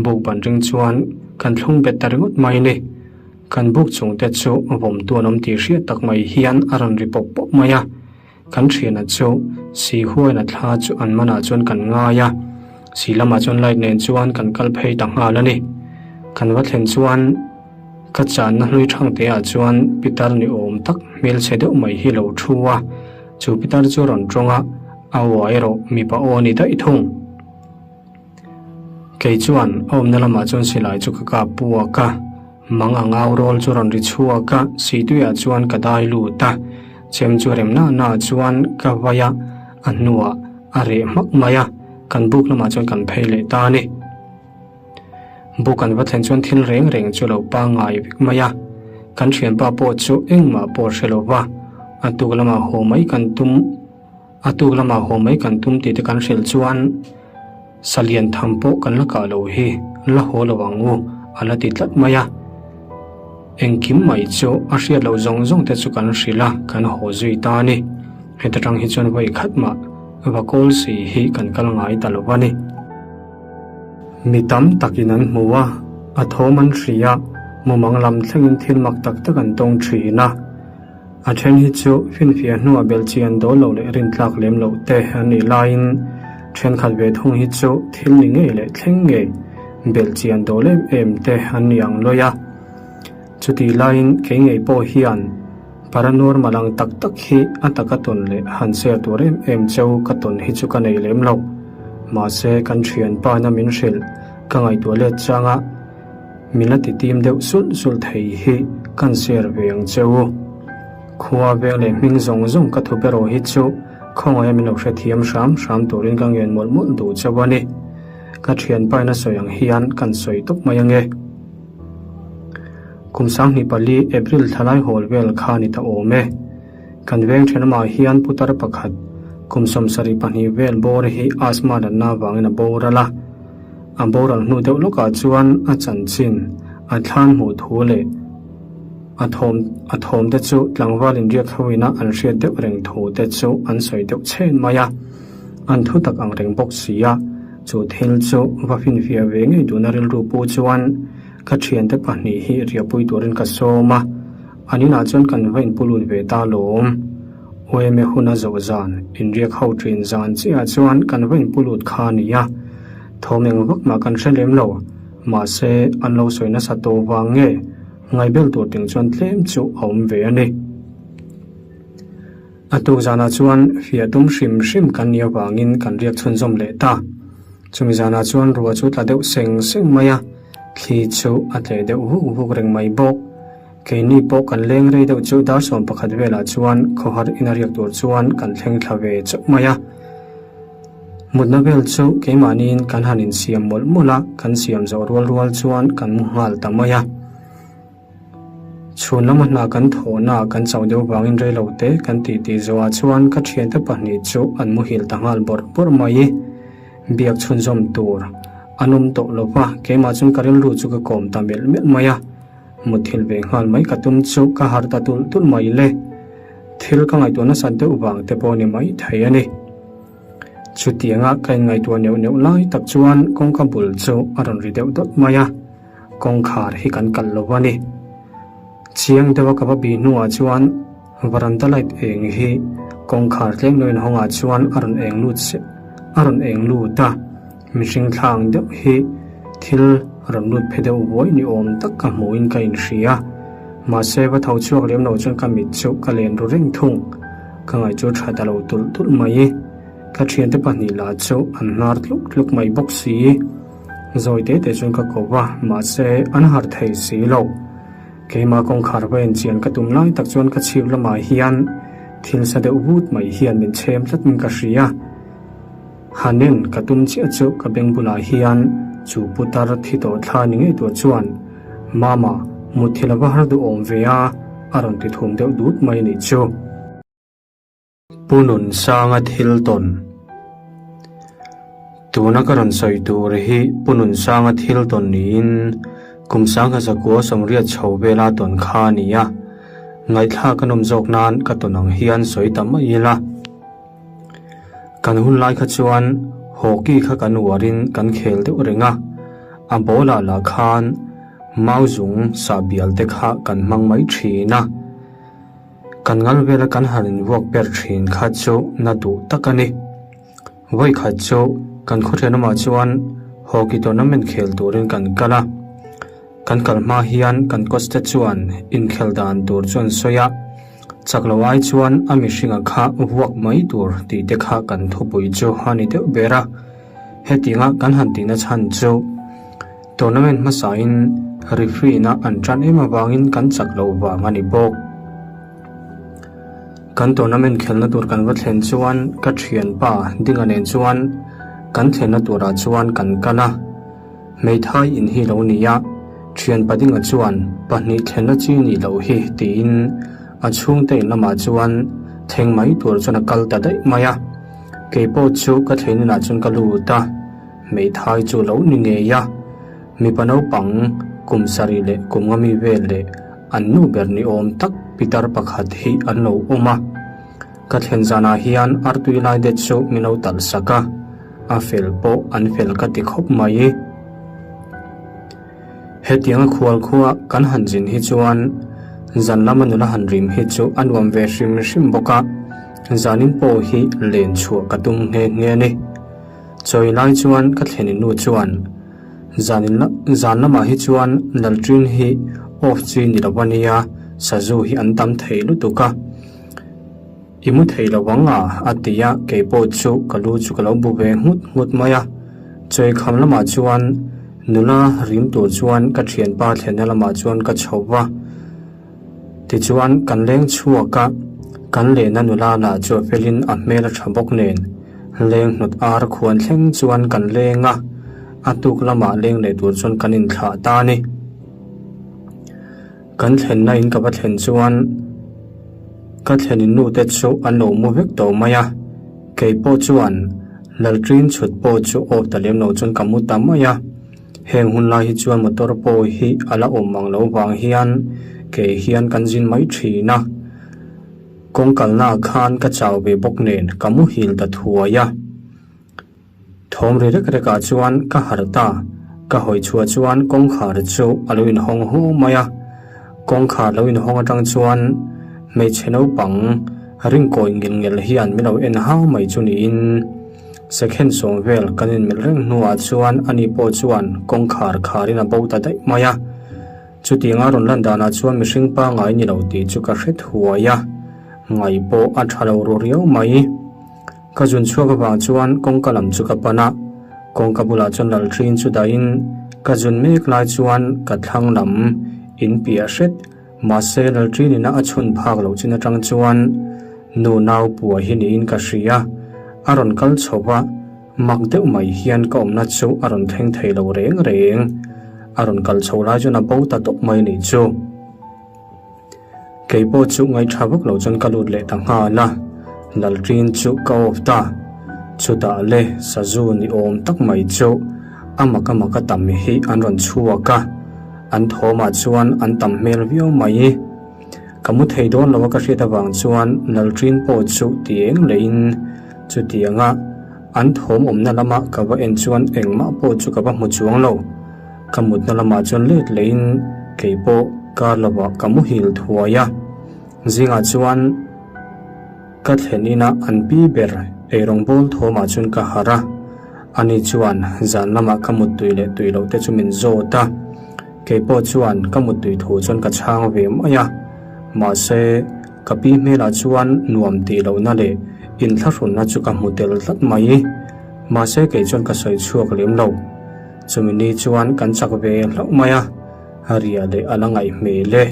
buk ban ring chuan kan thlung bet ta ringawt mai ni. Kan buk chung te chu vawmtu an awm tih hriat tak mai hian a rawn ri pawp pawp mai a, kan thiana chu si huaina thla chu an manah chuan kan ngai a, si lamah chuan light nen chuan kan kal phei ta nghal a ni. Kan va thlen chuan. Ka channa hlui thangte ah chuan pitar ni awm tak hmelchhe deuh mai hi lo thu a, chu pitar chu rawn tawng a, a aw erawh mipa aw ni daih thung. Kei chuan a awmna lamah chuan silai chu ka kap puak a, mang ang au rawl chu rawn ri chhuak a, situiah chuan ka dai lut a, chem chu remna na ah chuan ka vai a, a hnuah a reh hmak mai a, kan buk lamah chuan kan phei leh ta a ni. Buk an va thlen chuan thil reng reng chu lo pangngai vek mai a, kan thianpa pawh chu engmah pawh hre lo va, a tuk lamah haw mai kan tum a tuk lamah haw mai kan tum tih te kan hrilh chuan salian tham pawh kan la kah lo hi la haw lo ang u a la ti tlat mai a. Engkim mai chu a hriat loh zawng zawng te chu kan hrilh a, kan haw zui ta a ni. Heta tang hi chuan vawi khat mah va kawl si hi kan kal ngai ta lo va ni. Mi tam takin an hmu a, a thawm an hria a, mumang lam thlengin thil mak tak tak an tawng thin a. A then hi chu finfiah hnuah belhchi an dawl loh leh rintlak lem loh te an nih laiin thenkhat ve thung hi chu thil ni ngei leh thleng ngei belhchi an dawl em em te an ni ang lawi a. Chutih laiin kei ngei pawh hian paranormal ang tak tak hi a taka tawn leh han share tur em em cheu ka tawn hi chu ka nei lem lo. Mahse, kan thianpa ina min hrilh ka ngaihtuah let chang a, min la ti tim deuh sulh sulh thei hi kan share ve ang che u. Khua veng leh hming zawng zawng ka thup erawh hi chu khawngaih a min lo hrethiam hram hram turin ka ngen mawlh mawlh duh chauh a ni. Ka thianpa ina sawi ang hian kan sawi tawp mai ange. Kum 2004 April thlalai hawl vel kha ni ta awm e. Kan veng thenawmah hian putar pakhat kum 72 vel bawr hi asthma natna avangin a boral a. A boral hnu deuh lawkah chuan a chanchin, a thlan hmuh thu leh a thawm a thawm te chu tlangval inriak ho ina an hriat deuh reng thu te chu an sawi deuh chhen mai a. An thu tak ang reng bawk si a, chu thil chu va finfiah ve ngei duhna rilru pu chuan Ka thiante pahnih hi riahpui turin ka sawm a, an inah chuan kan va inpu lut ve ta lawm. OMA hun a zawh zan, inriak ho thin zan chiahah chuan kan va inpu lut kha a ni a. Thawm eng vak mah kan hre lem lo, mahse an lo sawi nasa tawh vang nge ngaihbel tur ting chuan tlem chu a awm ve a ni. A tuk zanah chuan fiah tum hrim hrim kan nih avangin kan riak chhunzawm leh ta. Chumi zanah chuan ruah chu tla deuh seng seng mai a, thli chu a tleh deuh vuk vuk reng mai bawk. Keini pawh kan leng rei deuh chu dar 11 velah chuan khawhar ina riak tur chuan kan thleng thla ve chauh mai a. Mutna vel chu keimahniin kan han insiam mawlh mawlh a, kan siam zawh rual rual chuan kan mu nghal ta mai a. Chhun lama hna kan thawhna kan chauh deuh vangin rei lo te kan tih tih zawhah chuan ka thiante pahnih chu an muhil ta nghal bawrh bawrh mai. Biak chhunzawm tur an awm tawh lo va, keimah chuan ka rilru chu ka kawm ta melh melh mai a. Muthilh ve nghal mai ka tum chu ka harh ta tulh tulh mai le. Thil ka ngaihtuah nasat deuh vang te pawh ni mai thei a ni. Chutianga ka inngaihtuah neuh neuh lai tak chuan kawngka bul chu a rawn ri deuh dawt mai a. Kawngkhar hi kan kalh lo a ni. Chiang deuha ka va bih hnuah chuan varanda light eng hi kawngkhar tlem lo inhawngah chuan a rawn eng lut se a rawn eng lut a. Mihring thlang deuh hi thil rawn lut phe deuh vuai ni awm tak ka hmuhin ka inhria. Mahse va tho chhuak lem lo chuan ka mit chu ka len ru reng thung. Ka ngaih chu tha ta lo tulh tulh mai. Ka thiante pahnih lah chu an hnar tluk tluk mai bawk si. Zawi te te chuan ka ko va, mahse an harh thei si lo. Keimah kawngkhar va enchian ka tum lai tak chuan ka chhip lamah hian thil sa deuh vut mai hian min chhem tlat in ka hria. Hanen ka tum chiah chu ka beng bulah hian chu putar thi tawh thla ni ngei tur chuan Mama, mutthil a va har duh awm ve a, a rawn ti thum deuh dut mai a nih chu. Pu Nunsanga thil tawn. Tuna ka rawn sawi tur hi Pu Nunsanga thil tawn niin kum 1980 chho vela tawn kha a ni a. Ngaihthlak a nawm zawk nan ka tawn ang hian sawi ta mai ila. Kan hun lai kha chuan hockey kha kan uarin kan khel deuh reng a, a ball ah lah khan mau zung sah bial te kha kan hmang mai thin a. Kan ngal vela kan han invuak ber thin kha chu na duh tak a ni. Vawi khat chu kan khawthianawmah chuan hockey tournament khel turin kan kal a. Kan kal hma hian kan coach te chuan inkhel dan tur chu an sawi a, chak lo ai chuan a mihringa kha vuak mai tur tih te kha kan thupui chu a ni deuh ber a. Hetianga kan han tihna chhan chu tournament hmasain referee na an tan em avangin kan chak loh vang a ni bawk. Kan tournament khelna tur kan va thlen chuan ka thianpa Dinga nen chuan kan thlenna turah chuan kan kal a. Hmeithai in hi lo ni a, thianpa Dinga chuan pahnih thlenna chi nih loh hi tiin a chhungte in lamah chuan thleng mai tur chuan a kal ta daih mai a. Kei pawh chu ka thlen inah chuan ka lut a, hmeithai chu lo ni ngei a. Mipa naupang kum sarih leh kum nga mi vel leh an nu ber ni awm tak pitar pakhat hi an lo awm a. Ka thlen zanah hian artui lai det chu min lo talh sak a, a fel pawh an fel ka ti khawp mai. Hetianga khual khua kan han zin hi chuan zan lama nula han rim hi chu a nuam ve hrim hrim bawk a, zanin pawh hi len chhuah ka tum nghe nghe a ni. Chawi lai chuan ka thlenin nu chuan zanin zan lamah hi chuan lalṭin hi off chi ni lo a nia, sazu hi an tam thei lutuk a. I mu thei lo ang a, a ti a, kei pawh chu ka lu chu ka lo bu ve nghut nghut mai a. Chawi kham lamah chuan nula rim tur chuan ka thianpa thlenna lamah chuan ka chho va. Tichuan kan leng chhuak a, kan lehna nula lah chu a felin a hmel a tha bawk nen leng hnawt ar khuan thleng chuan kan leng a, a tuk lamah leng leh tur chuan kan inthlah ta a ni. Kan thlenna in ka va thlen chuan ka thlenin nu te chu an lo mu vek tawh mai a, kei pawh chuan lalṭin chhut pawh chu awk ta lem lo chuan ka mu ta mai a. Heng hun lai hi chuan motor pawh hi a la awm ang lo vang hian kei hian kan zin mai thin a, kawng kalnaah khan ka chau ve bawk nen ka muhil ta thuai a. Thawm ri rek rekah chuan ka harh ta, ka hawi chhuah chuan kawngkhar chu a lo inhawng hu mai a, kawngkhar lo inhawng atang chuan hmeichhe naupang ringkawi ngil ngel hian min lo en hau mai chu niin second sawm vel kan inmelh reng hnuah chuan ani pawh chuan kawngkhar kharin a bo ta daih mai a, chutianga rawn lan danah chuan mihring pangngai ni lo tih chu ka hre thuai a, ngaih pawh a tha lo ru riau mai. Ka zun chhuak avang chuan kawngka lam chu ka pan a, kawngka bulah chuan lalṭin chu dahin ka zun mek lai chuan ka thlang lam in piah hret, mahse lalṭin ina a chhun phak loh chin aṭang chuan nu nau pua hi niin ka hria, a rawn kal chho va, mak deuh mai hian ka awmna chu a rawn thleng thei lo reng reng, a rawn kal chho lai chuan a bo ta tawp mai nih chu. Kei pawh chu ngaihṭha vak lo chuan ka lut leh ta nghal a, Lalṭin chu ka off ta. Chutah le sazu ni awm tak mai chu a mak a mak a tam hi an rawn chhuak a, an thawmah chuan an tam hmel viau mai. Ka mu thei dawn lo a ka hriat avang chuan Lalṭin pawh chu ti eng lehin chutianga an thawm awmna lama ka va en chuan engmah pawh chu ka va hmu chuang lo. Ka mutna lamah chuan let lehin kei pawh kar lovah ka muhil thuai a, zingah chuan ka thlen inah an pi ber eirawng bawl thawmah chuan ka harh a, ani chuan zan lamah ka muttui leh tui loh te chu min zawt a, kei pawh chuan ka muttui thu chuan ka chhang ve mai a, mahse ka pi hmelah chuan nuam tih lohna leh inthlahrunna chu ka hmu tel tlat mai, mahse kei chuan ka sawi chhuak lem lo. Chumi ni chuan kan chak ve hlauh mai a, a ria leh a la ngaih hmel e.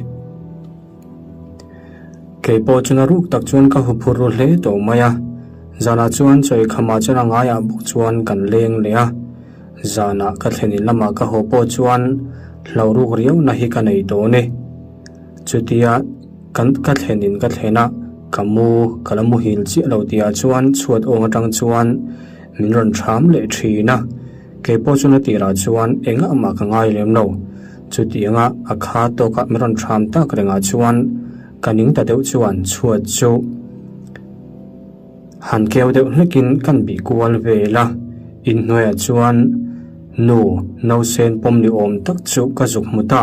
Kei pawh chuna ruk tak chuan ka huphur ru hle tawh mai a, zanah chuan chawi khamah chuan a ngaiah bawk chuan kan leng leh a, zanah ka thlen in lamah ka haw pawh chuan hlauh ruk riauna hi ka nei tawh a ni. Chutia kan ka thlen in ka thlen a, ka mu ka la muhil chiah lo tihah chuan chhuat awng atang chuan min rawn ṭham leh ṭhin a. Kei pawh chuan a tirah chuan engah mah ka ngai lem lo. Chutianga a kha tawkah min rawn ṭham tak rengah chuan ka ning ta deuh chuan chhuat chu han keu deuh hlekin kan bih kual vel a. Inhnuaiah chuan nu nausen pawm ni awm tak chu ka zuk hmu ta.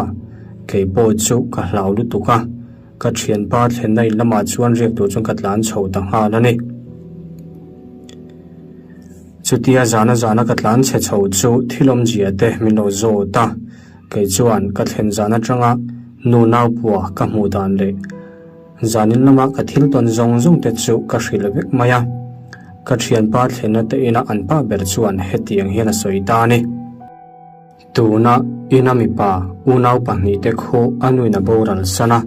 Kei pawh chu ka hlau lutuk a. Ka thianpa thlenna in lamah chuan riak tur chuan ka tlan chho ta nghal a ni. Chutia zana zana ka tlan chhe chho chu thil awmzia te min lo zawt a, kei chuan ka thlen zan atanga nu naupua ka hmuh dan leh zanin lama ka thil tawn zawng zawng te chu ka hrilh vek mai a. Ka thianpa thlenna te ina an pa ber chuan hetiang hian a sawi ta a ni. Tuna ina mipa unau pahnihte khu a nuin a boral san a,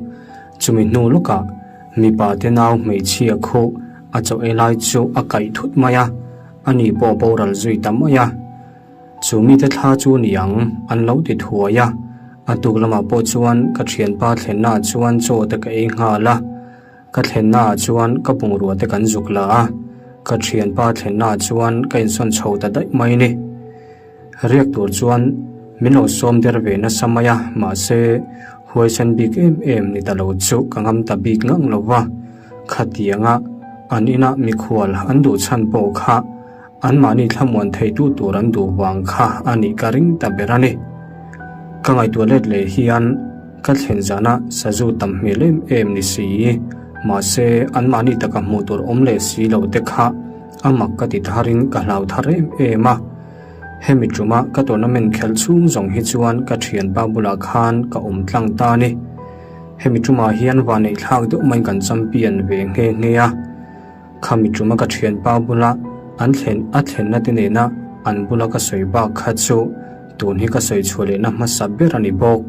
chumi hnu lawkah mipa te nau hmeichhia khu a chaw ei lai chu a kaih thut mai a, ani pawh a boral zui ta mai a. Chu mite thla chu ni ang an lo ti thuai a, a tuk lamah pawh chuan ka thianpa thlennaah chuan chaw te ka ei nghal a, ka thlennaah chuan ka bungrua te kan zuk la a, ka thianpa thlennaah chuan ka insawn chho ta daih mai ni. Riak tur chuan min lo sawm der ve nasa mai a, mahse huaisen bik em em ni ta lo chu ka ngam ta bik ngang lo va. Khatianga an inah mikhual an duh chhan pawh kha anmahni thlamuan theitu tur an duh vang kha a nih ka ring ta ber a ni. Ka ngaihtuah let leh hian ka thlen zana sazu tam hmel em em ni si, mahse anmahni taka hmuh tur awm leh si lo te kha a mak ka ti tharin ka hlau thar em em a. Hemi tuma ka tournament khelh chhung zawng hi chuan ka thianpa bulah khan ka awm tlang ta a ni. Hemi tumah hian vaneihthlak deuh maiin kan champion ve nghe nghe a. Khami tuma ka thianpa bula an thlen a thlenna te nena an bula ka sawi bak kha chu tun hi ka sawi chhuah lehna hmasa ber a ni bawk.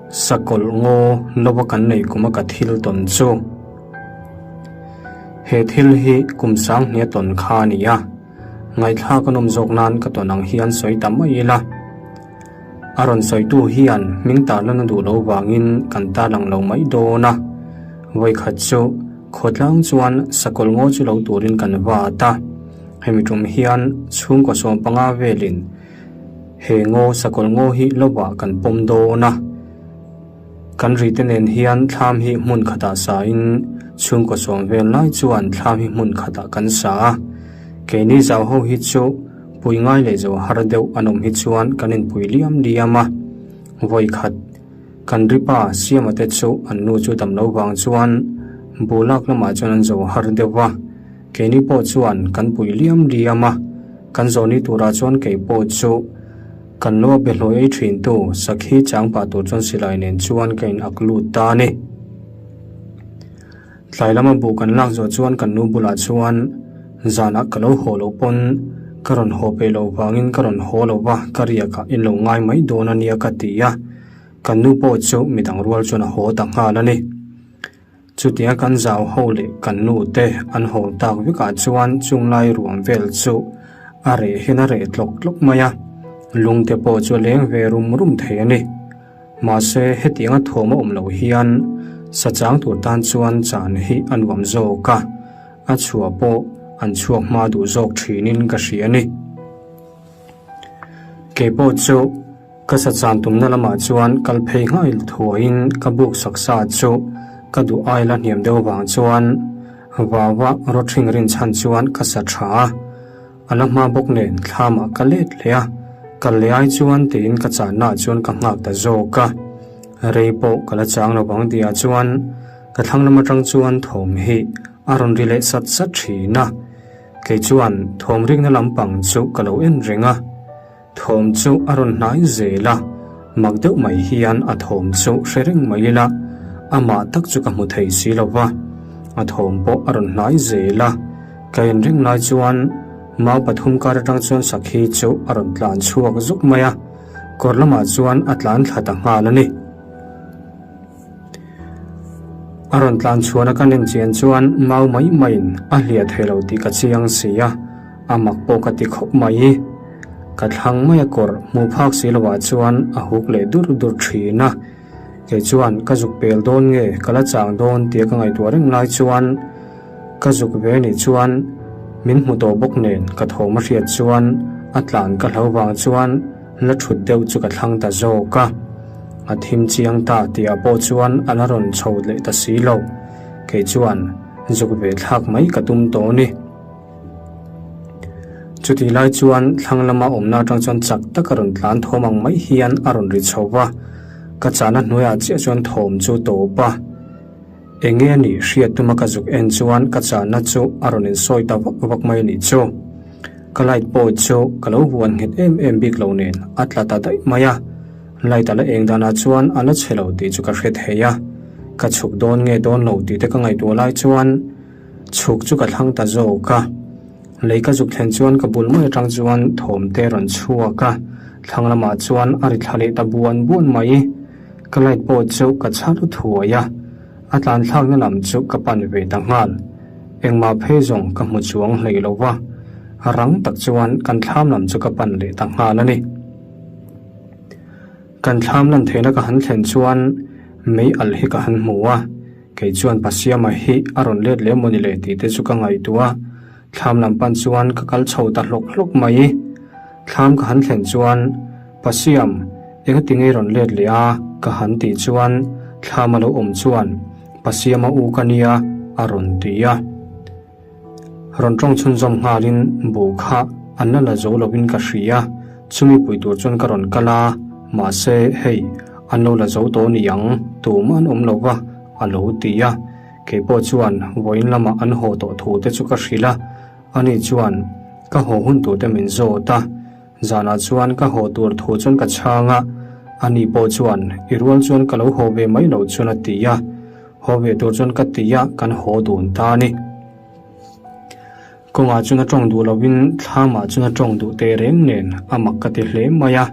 Sakawlh ngaw lova kan neih kuma ka thil tawn chu. He thil hi kum sang hnia tawn kha a ni a, ngaihthlak a nawm zawk nan ka tawn ang hian sawi ta mai ila. A rawn sawitu hian hming tarlan a duh lo vangin kan tarlang lo mai dawn a, vawikhat chu khawtlang chuan sakawlh ngaw chu lo turin kan vat a, hemi tum hian chhungkaw 15 velin He ngaw sakawlh ngaw hi lovah kan pawm dawn a, kan rite nen hian thlam hi hmun khatah sa in chhungkaw sawm vel lai chuan thlam hi hmun khatah kan sa a, keini zau ho hi chu pui ngai leh zo har deuh an awm hi chuan kan inpui liam liam a, vawi khat kan ripa Siama te chu an nu chu dam lo vang chuan bu lak lamah chuan an zo har deuh a. Keini pawh chuan kan pui liam liam a, kan zawhni turah chuan kei pawh chu kan lo a behlawi ei thin tu sakhi chang pah tur chuan silai nen chuan ka in ak lut ta a ni. Tlai lama buh kan lak zawh chuan kan nu bulah chuan zanah ka lo haw loh pawn ka rawn haw peih loh vangin ka rawn haw lo va, ka riakah in lo ngai mai dawn a nia ka ti a, kan nu pawh chu midang rual chuan a haw ta nghal a ni. Chutia kan zau ho leh kan nu te an haw tak vekah chuan chunglai ruam vel chu a reh hian a reh tlawk tlawk mai a, lungte pawh chu a leng ve rum rum thei a ni. Mahse hetianga thawm a awm loh hian sachang tur tan chuan chan hi a nuam zawk a, a chhuah pawh an chhuak hma duh zawk thinin ka hria a ni. Keipawh chu. Ka sachan tumna lamah chuan kal phei nghail thuaiin ka buk sak sa chu ka duh ai la hniam deuh vang chuan vava rawthring rin chhan chuan ka sa tha a, a la hma bawk nen thlamah ka let leh a, kal leh ai chuan tiin ka channaah chuan ka nghak ta zawk a, rei pawh ka la chang lo vang tihah chuan ka thlang lam atang chuan thawm hi a rawn ri leh sat sat thin a, kei chuan thawm rikna lampang chu ka lo en reng a. Thawm chu a rawn hnai zel a, mak deuh mai hian a thawm chu hre reng mai ila, amah tak chu ka hmu thei si lo va. A thawm pawh a rawn hnai zel a, ka en reng lai chuan mau pathum kar atang chuan sakhi chu a rawn tlan chhuak zuk mai a, kawr lamah chuan a tlan thla ta nghal a ni. A rawn tlan chhuahna ka nem chian chuan mau mai maiin a hliah thei lo tih ka chiang si a, a mak pawh ka ti khawp mai. Ka thlang mai a kawr hmuh phak si lovah chuan a huk leh dur dur thin a, kei chuan ka zuk pel dawn nge ka la chang dawn tia ka ngaihtuah reng lai chuan ka zuk ve nih chuan min hmu tawh bawk nen ka thawm a hriat chuan a tlan ka hlo vang chuan La thut deuh chu ka thlang ta zawk a, a thim chiang ta tihah pawh chuan a la rawn chho leh ta si lo. Kei chuan zuk ve thlak mai ka tum tawh a ni. Chutih lai chuan thlang lama awmna atang chuan chak taka rawn tlan thawm ang mai hian a rawn ri chho va, ka chahna hnuaiah chiah chuan thawm chu tawp a. Enge a nih hriat tuma ka zuk en chuan ka chahna chu a rawn insawi ta vak vak mai a nih chu. Ka light pawh chu ka lo huan nghet em em bik lo nen a tla ta daih mai a, light a la eng danah chuan a la chhe lo tih chu ka hre thei a, ka chhuk dawn nge dawn lo tih te ka ngaihtuah lai chuan chhuk chu ka thlang ta zawk a, lei ka zuk thlen chuan ka bul mai atang chuan thawm te rawn chhuak a, thlang lamah chuan a ri thla leh ta buan buan mai, ka light pawh chu ka chhar thuai a, a tlan thlakna lam chu ka pan ve ta nghal. Engmah phei zawng ka hmu chuang hlei lo va, rang tak chuan kan thlam lam chu ka pan leh ta nghal a ni. Kan thlam lan theihna ka han thlen chuan mei alh hi ka han hmu a, kei chuan Pasiama hi a rawn let leh maw ni le tih te chu ka ngaihtuah a, thlam lam pan chuan ka kal chho ta hlawk hlawk mai. Thlam ka han thlen chuan Pasiam, engati nge i rawn let leh a? ka han tih chuan thlam a lo awm chuan Pasiama u ka nia a rawn ti a. Rawn tawng chhunzawm nghalin bu kha an la la zo lovin ka hria, chumi pui tur chuan ka rawn kal a, mahse hei an lo la zo tawh ni ang, tumah an awm lo va a lo ti a. Kei pawh chuan vawiin lamah an haw tawh thu te chu ka hrilh a, ani chuan ka haw hun tur te min zawt a. Zanah chuan ka haw tur thu chuan ka chhang a, ani pawh chuan i rual chuan ka lo haw ve mai loh chuan a ti a. Haw ve tur chuan ka ti a, kan haw dun ta a ni. Kawngah chuan a tawng duh lovin thlamah chuan a tawng duh teh reng nen a mak ka ti hle mai a.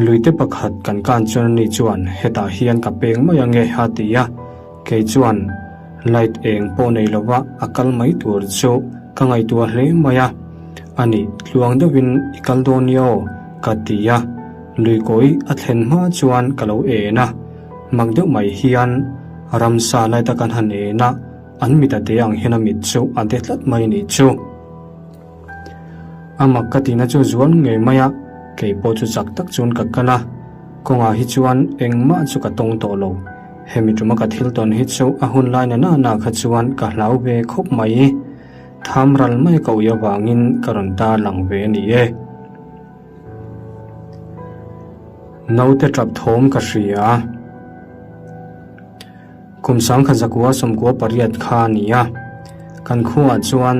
Luite pakhat kan kan chuan ani chuan hetah hian ka peng mai ange a ti a, kei chuan light eng pawh nei lova a kal mai tur chu ka ngaihtuah hle mai a, ani tluang deuhin i kal dawn nia aw ka ti a, luikawi a thlen hma chuan ka lo en a, mak deuh mai hian ramsa light a kan han en a, an mit a te ang hian a mit chu a de tlat mai nih chu. A mak ka tihna chu zual ngei mai a, kei pawh chu chak tak chuan ka kal a, kawngah hi chuan engmah chu ka tawng tawh lo. Hemi tuma ka thil tawn hi chu a hun lai na nana kha chuan ka hlau ve khawp mai. Tham ral mai ka ui avangin ka rawn tar lang ve a ni e. Naute tap thawm ka hria. Kum sangkhat zakua 98 kha a ni a, kan khuaah chuan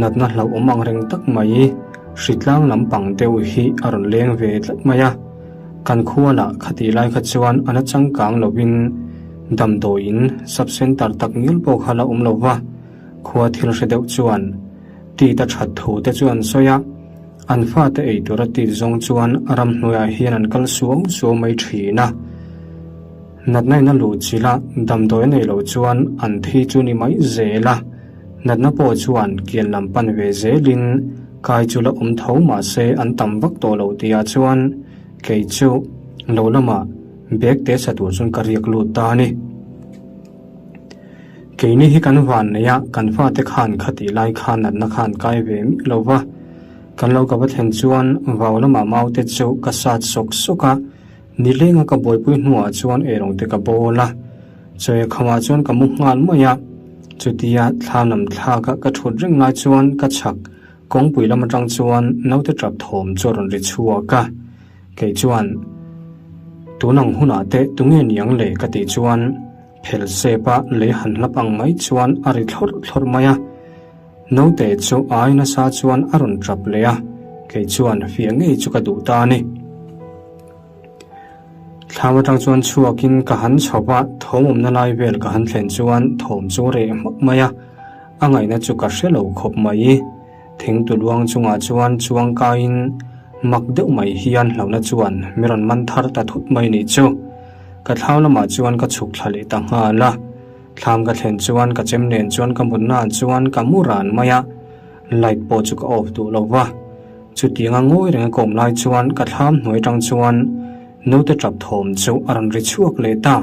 natna hlauhawm ang reng tak mai hritlang lampang deuh hi a rawn leng ve tlat mai a. Kan khua lah khatih lai kha chuan a la changkang lovin damdawiin sub centre tak ngial pawh kha la awm lo va, khua thil hre deuh chuan tit a that thu te chu an sawi a, an fate ei tura tit zawng chuan ramhnuaiah hian an kal suau suau mai thin a. Natna in a luh chilh a, damdawi a neih loh chuan an thi chu ni mai zel a, natna pawh chuan kian lam pan ve zelin kai chu la awm tho mah se an tam vak tawh lo tihah chuan kei chu lo lamah bag te sa tur chuan ka riak lut ta a ni. Keini hi kan van nei a, kan fate khan khatih lai khan natna khan kai ve miah lo va, kan lo ka va thlen chuan vau lamah maute chu ka sat sawk sawk a, Nilenga ka buaipui hnuah chuan eirawng te ka bawl a, chawi khamah chuan ka mu nghal mai a. Chutia thla nam thlaka ka thut reng lai chuan ka chhak kawngpui lam atang chuan naute tap thawm chu a rawn ri chhuak a. Kei chuan, Tun ang hunah te tunge niang le? ka tih chuan phel sep a lei han hlap ang mai chuan a ri thlawrh thlawrh mai a. Naute chu ai nasa chuan a rawn tap leh a, kei chuan fiah ngei chu ka duh ta a ni. Thlam atang chuan chhuakin ka han chho a, thawm awmna lai vel ka han thlen chuan thawm chu reh hmak mai a, a ngaihna chu ka hre lo khawp mai. Thing tu luang chungah chuan chuang kaiin mak deuh mai hian hlauhna chuan mi rawn man thar ta thut mai nih chu. Ka thlau lamah chuan ka chhuk thla leh ta nghal a, thlam ka thlen chuan ka chem nen chuan ka mutnaah chuan ka mu ran mai a, light pawh chu ka off duh lo va. Chutianga ngawi renga ka awm lai chuan ka thlam hnuai atang chuan naute tap thawm chu a rawn ri chhuak leh ta.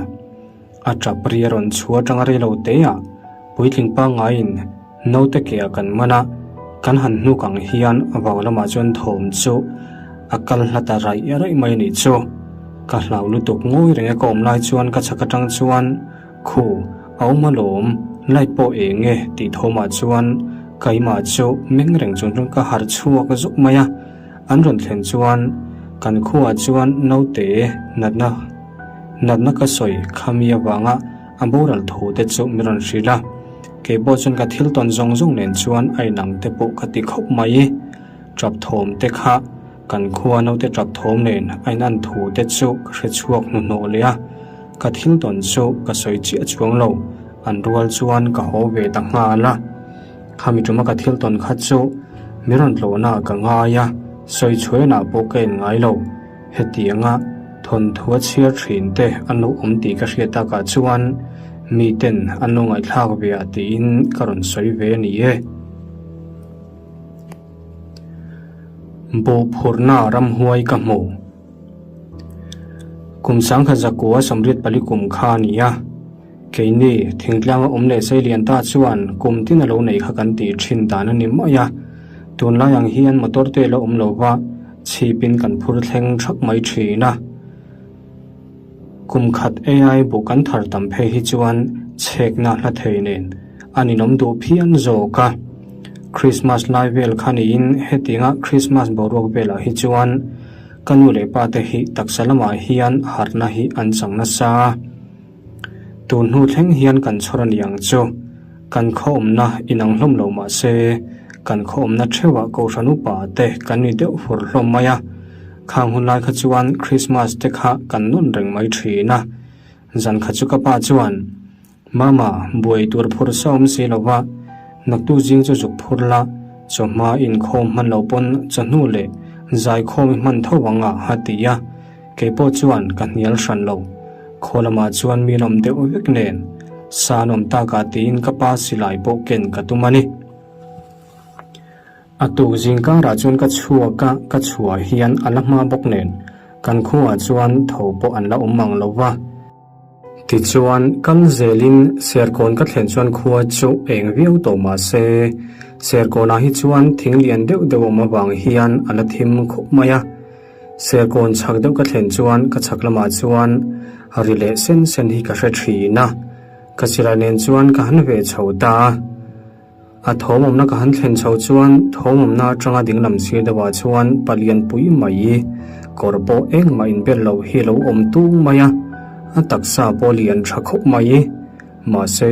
A tap ri a rawn chhuah atanga rei lo te ah puitling pangngaiin naute ke ah kan man a, kan han hnuk ang hian vau lamah chuan thawm chu a kal hla ta raih raih mai a nih chu. Ka hlau lutuk ngawi renga ka awm lai chuan ka chhak atang chuan Khu, a awm alawm, light pawh eng e tih thawmah chuan keimah chu meng reng chung chuan ka harh chhuak zuk mai a, an rawn thlen chuan kan khuaah chuan naute natna natna ka sawi khami avanga a boral thu te chu min rawn hrilh a, kei pawh chuan ka thil tawn zawng zawng nen chuan a inang te pawh ka ti khawp mai, tap thawm te kha. Kan khua naute tap thawm nen a in an thu te chu ka hre chhuak hnuhnawh leh a, ka thil tawn chu ka sawi chiah chuang lo, an rual chuan ka haw ve ta nghal a. Khami tuma ka thil tawn kha chu mi rawn tlawhna ka ngai a, sawi chhuainah pawh ka en ngai lo. Hetianga thawnthu a chhiar thin te an lo awm tih ka hriat takah chuan miten an lo ngaihthlak ve ah tiin ka rawn sawi ve a ni e. Bawhphurhna ramhuai ka hmu. Kum 1984 kum kha a ni a, keini thingtlanga awm leh seilian ta chuan kum tin a lo neih kha kan tih thin dan a ni mai a, tunlai ang hian motor te la awm lova chhipin kan phur thleng thak mai thin a. Kum khat AI bu kan thar tam phei hi chuan chhekna hla thei nen a ninawm duh phian zawk a. Christmas lai vel kha niin hetianga Christmas boruak velah hi chuan ka nu leh pa te hi taksa lamah hian harhna hi an chang nasa a. Tun hnu thleng hian kan chhawr a ni ang chu. Kan khaw awmna inang hlawm lo mah se kan khaw awmna theuhah Kohhran upa te kan ni deuh fur hlawm mai a. Khang hun lai kha chuan Christmas te kha kan nawn reng mai thin a. Zan kha chu ka pa chuan. Mama, buai tur phur sa awm si lo va, naktu zing chu zuk phur la, chawhma inkhawm hman lo pawn chawhnu leh zaikhawm i hman tho ang a, a ti a. Kei pawh chuan ka hnial hran lo. Khaw lamah chuan mi an awm deuh vek nen, sa an awm takah tiin ka pa silai pawh ken ka tum a ni. A tuk zingkarah chuan ka chhuak a, ka chhuah hian a la hma bawk nen, kan khuaah chuan tho pawh an la awm mang lo va. Tichuan, kal zelin Serkawn ka thlen chuan khua chu eng viau tawh mah se, Serkawnah hi chuan thing lian deuh deuh awm avang hian a la thim khup mai a. Serkawn chhak deuh ka thlen chuan ka chhak lamah chuan ri leh sen sen hi ka hre thin a, ka silai nen chuan ka han ve chho ta a. A thawmawmna ka han thlen chho chuan thawmawmna atanga dinglam sir deuhah chuan palian pui mai kawr pawh engmah inbel loh hi a lo awm tung mai a, a taksa pawh lian tha khawp mai. Mahse,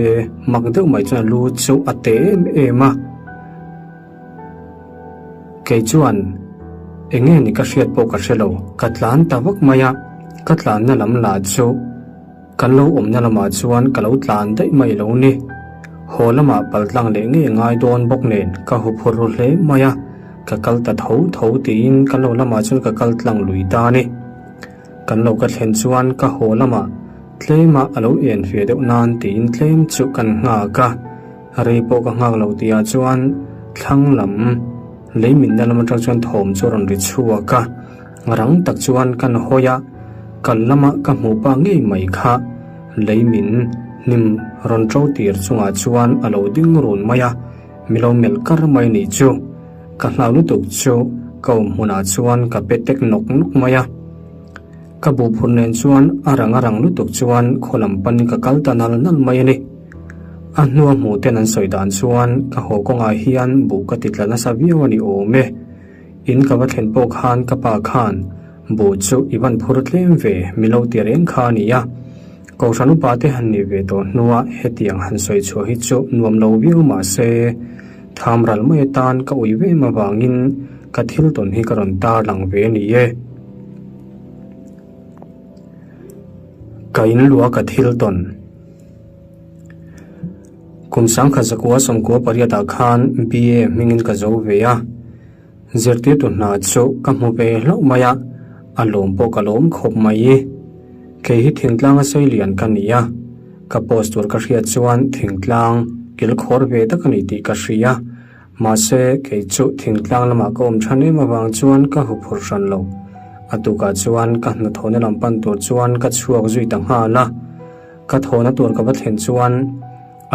mak deuh mai chuan a lu chu a te em em a. Kei chuan eng nge ni ka hriat pawh ka hre lo, ka tlan ta vak mai a, ka tlanna lam lah chu. Kan lo awmna lamah chuan ka lo tlan daih mai lo ni. Haw lamah paltlang leh ngei ngai dawn bawk nen ka huphurh ru hle mai a, ka kal ta tho tho tiin kan lo lamah chuan ka kal tlang lui ta a ni. Kan lo ka thlen chuan ka haw lamah tlema a lo en ve deuh nan tiin tlem chu kan nghak a, rei pawh ka nghak lo tihah chuan thlang lam lei minna lam atang chuan thawm chu a rawn ri chhuak a. Rang tak chuan kan hawi a, kal lama ka hmuh pa ngei mai kha lei min hnim rawn ṭo tir chungah chuan a lo ding run mai a, mi lo melh kar mai nih chu. Ka hlau lutuk chu ka awm hmunah chuan ka pe tek nawk nawk mai a. Ka buh phur nen chuan a rang a rang lutuk chuan khaw lam panin ka kal ta nal nal mai a ni. A hnua hmuh ten an sawi dan chuan ka haw kawngah hian buh ka ti tla nasa viau a ni awm e. In ka va thlen pawh khan ka pa khan buh chu i van phur tlem ve mi lo ti reng kha a ni a. Kohhran upa te han nih ve tawh hnua hetiang han sawi chhuah hi chu nuam lo viau mah se, tham ral mai atan ka ui vem avangin ka thil tawn hi ka rawn tar lang ve a ni e. Ka in lua ka thil tawn. Kum sangkhat zakua sawmkua pariatah khan BA hmingin ka zo ve a, zirtirtu hna chu ka hmu ve hlauh mai a, a lawm pawh ka lawm khawp mai. Kei hi thingtlanga seilian ka ni a, ka post tur ka hriat chuan thingtlang kilkhawr ve tak a ni tih ka hria, mahse kei chu thingtlang lamah ka awm than em avang chuan ka huphurh hran lo. A tukah chuan ka hnathawhna lam pan tur chuan ka chhuak zui ta nghal a. Ka thawhna tur ka va thlen chuan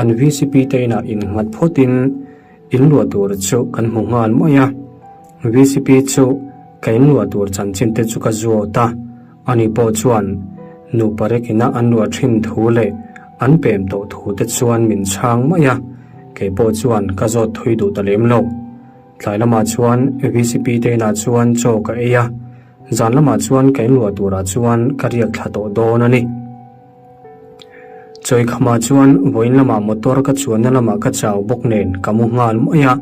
an vcp te inah innghat phawtin in luah tur chu kan hmu nghal mai a. Vcp chu ka in luah tur chanchin te chu ka zawt a, ani pawh chuan nupa rek ina an luah thin thu leh an pem tawh thu te chuan min chhang mai a, kei pawh chuan ka zawt thui duh ta lem lo. Tlai lamah chuan vcp te inah chuan chaw ka ei a, zan lamah chuan ka in luah turah chuan ka riak thla tawh dawn a ni. Chawikhamah chuan vawiin lamah motor ka chuanna lamah ka chau bawk nen ka mu nghal mai a.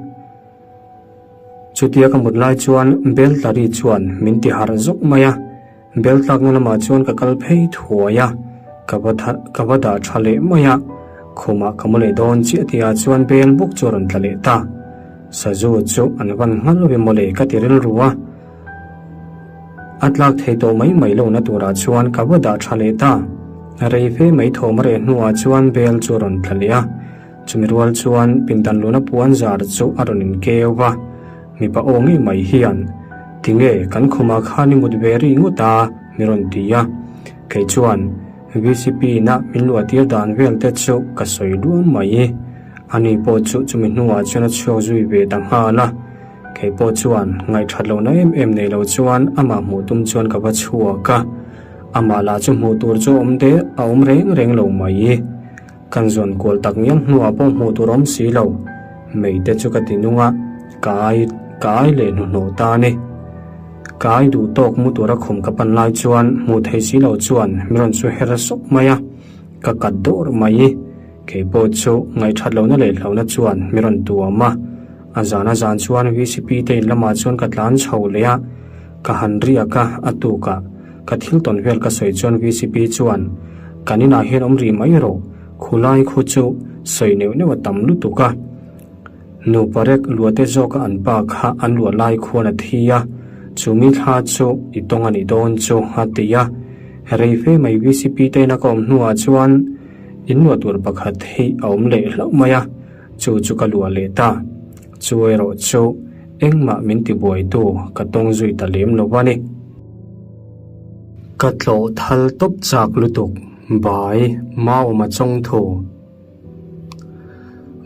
Chutia ka mut lai chuan bel tla ri chuan min ti harh zawk mai a. Bel tlakna lamah chuan ka kal phei thuai a, ka va ka va dah tha leh mai a. Khumah ka mu leh dawn chiah tihah chuan bel bawk chu a rawn tla leh ta. Sazu chu an van nghal ve mawle ka ti rilru a. A tlak thei tawh mai mai lohna turah chuan ka va dah tha leh ta. Rei fe mai thawm a reh hnuah chuan bel chu a rawn tla leh a. Chumi rual chuan pindan luna puan zar chu a rawn inkeu va. Mipa aw ngei mai hian, Tinge kan khumah khan i mut ve ri ngawt a? mi rawn ti a. Kei chuan VCP ina min luah tir dan vel te chu ka sawi luam mai. Ani pawh chu chumi hnuah chuan a chhuak zui ve ta nghal a. Kei pawh chuan ngaihthat lohna em em nei lo chuan amah hmuh tum chuan ka va chhuak a, amah lah chu hmuh tur chu awm de a awm reng reng lo mai. Kan zawn kual tak ngial hnuah pawh hmuh tur awm si lo, mei te chu ka ti nung a, ka ai ka ai leh hnuhnawh ta a ni. Ka ai duh tawk mu tura khum ka pan lai chuan hmuh thei si lo chuan mi rawn chu her sawk mai a, ka kat dawr mai. Kei pawh chu ngaihthat lohna leh hlauhna chuan mi rawn tuam a. A zan a zan chuan VCP te in lamah chuan ka tlan chho leh a, ka han riak a, a tukah ka thil tawn vel ka sawi chuan VCP chuan, Kan inah hian awm rih mai rawh, Khulai khu chu sawi neuh neuh a tam lutuk a. Nupa rek luate zawka an pa kha an luah lai khuan a thi a, chumi thla chu i tawng a nih dawn chu a ti a. Rei fe mai VCP te ina ka awm hnuah chuan in luah tur pakhat hi a awm leh hlauh mai a, chu chu ka luah leh ta. Chu erawh chu engmah min tibuaitu ka tawng zui ta lem lo a ni. Ka tlawh thal tawp chak lutuk, bai Mauma chawngthu.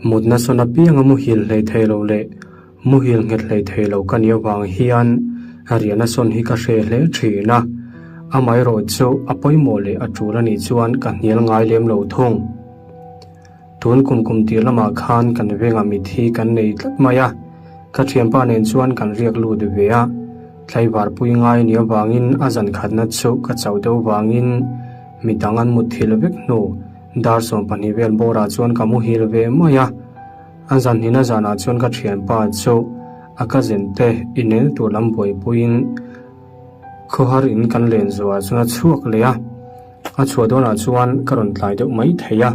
Mutna sawn apianga muhil hlei thei lo leh muhil nghet hlei thei lo ka nih avang hian riahna sawn hi ka hre hle thin a, amaherawhchu a pawimawh leh a tul a nih chuan ka hnial ngai lem lo thung. Tun kum kum tir lamah khan kan vengah mithi kan nei tlat mai a, ka thianpa nen chuan kan riak lut ve a, tlaivar pui ngai nih avangin a zan khatna chu ka chauh deuh vangin midang an mutthilh vek hnu dar 12 vel bawrah chuan ka muhil ve mai a, a zan hnihna zanah chuan ka thianpa chu a cousin te inel tur lam buaipuiin khawhar in kan len zuah chuan a chhuak leh a. A chhuah dawnah chuan ka rawn tlai deuh mai thei a,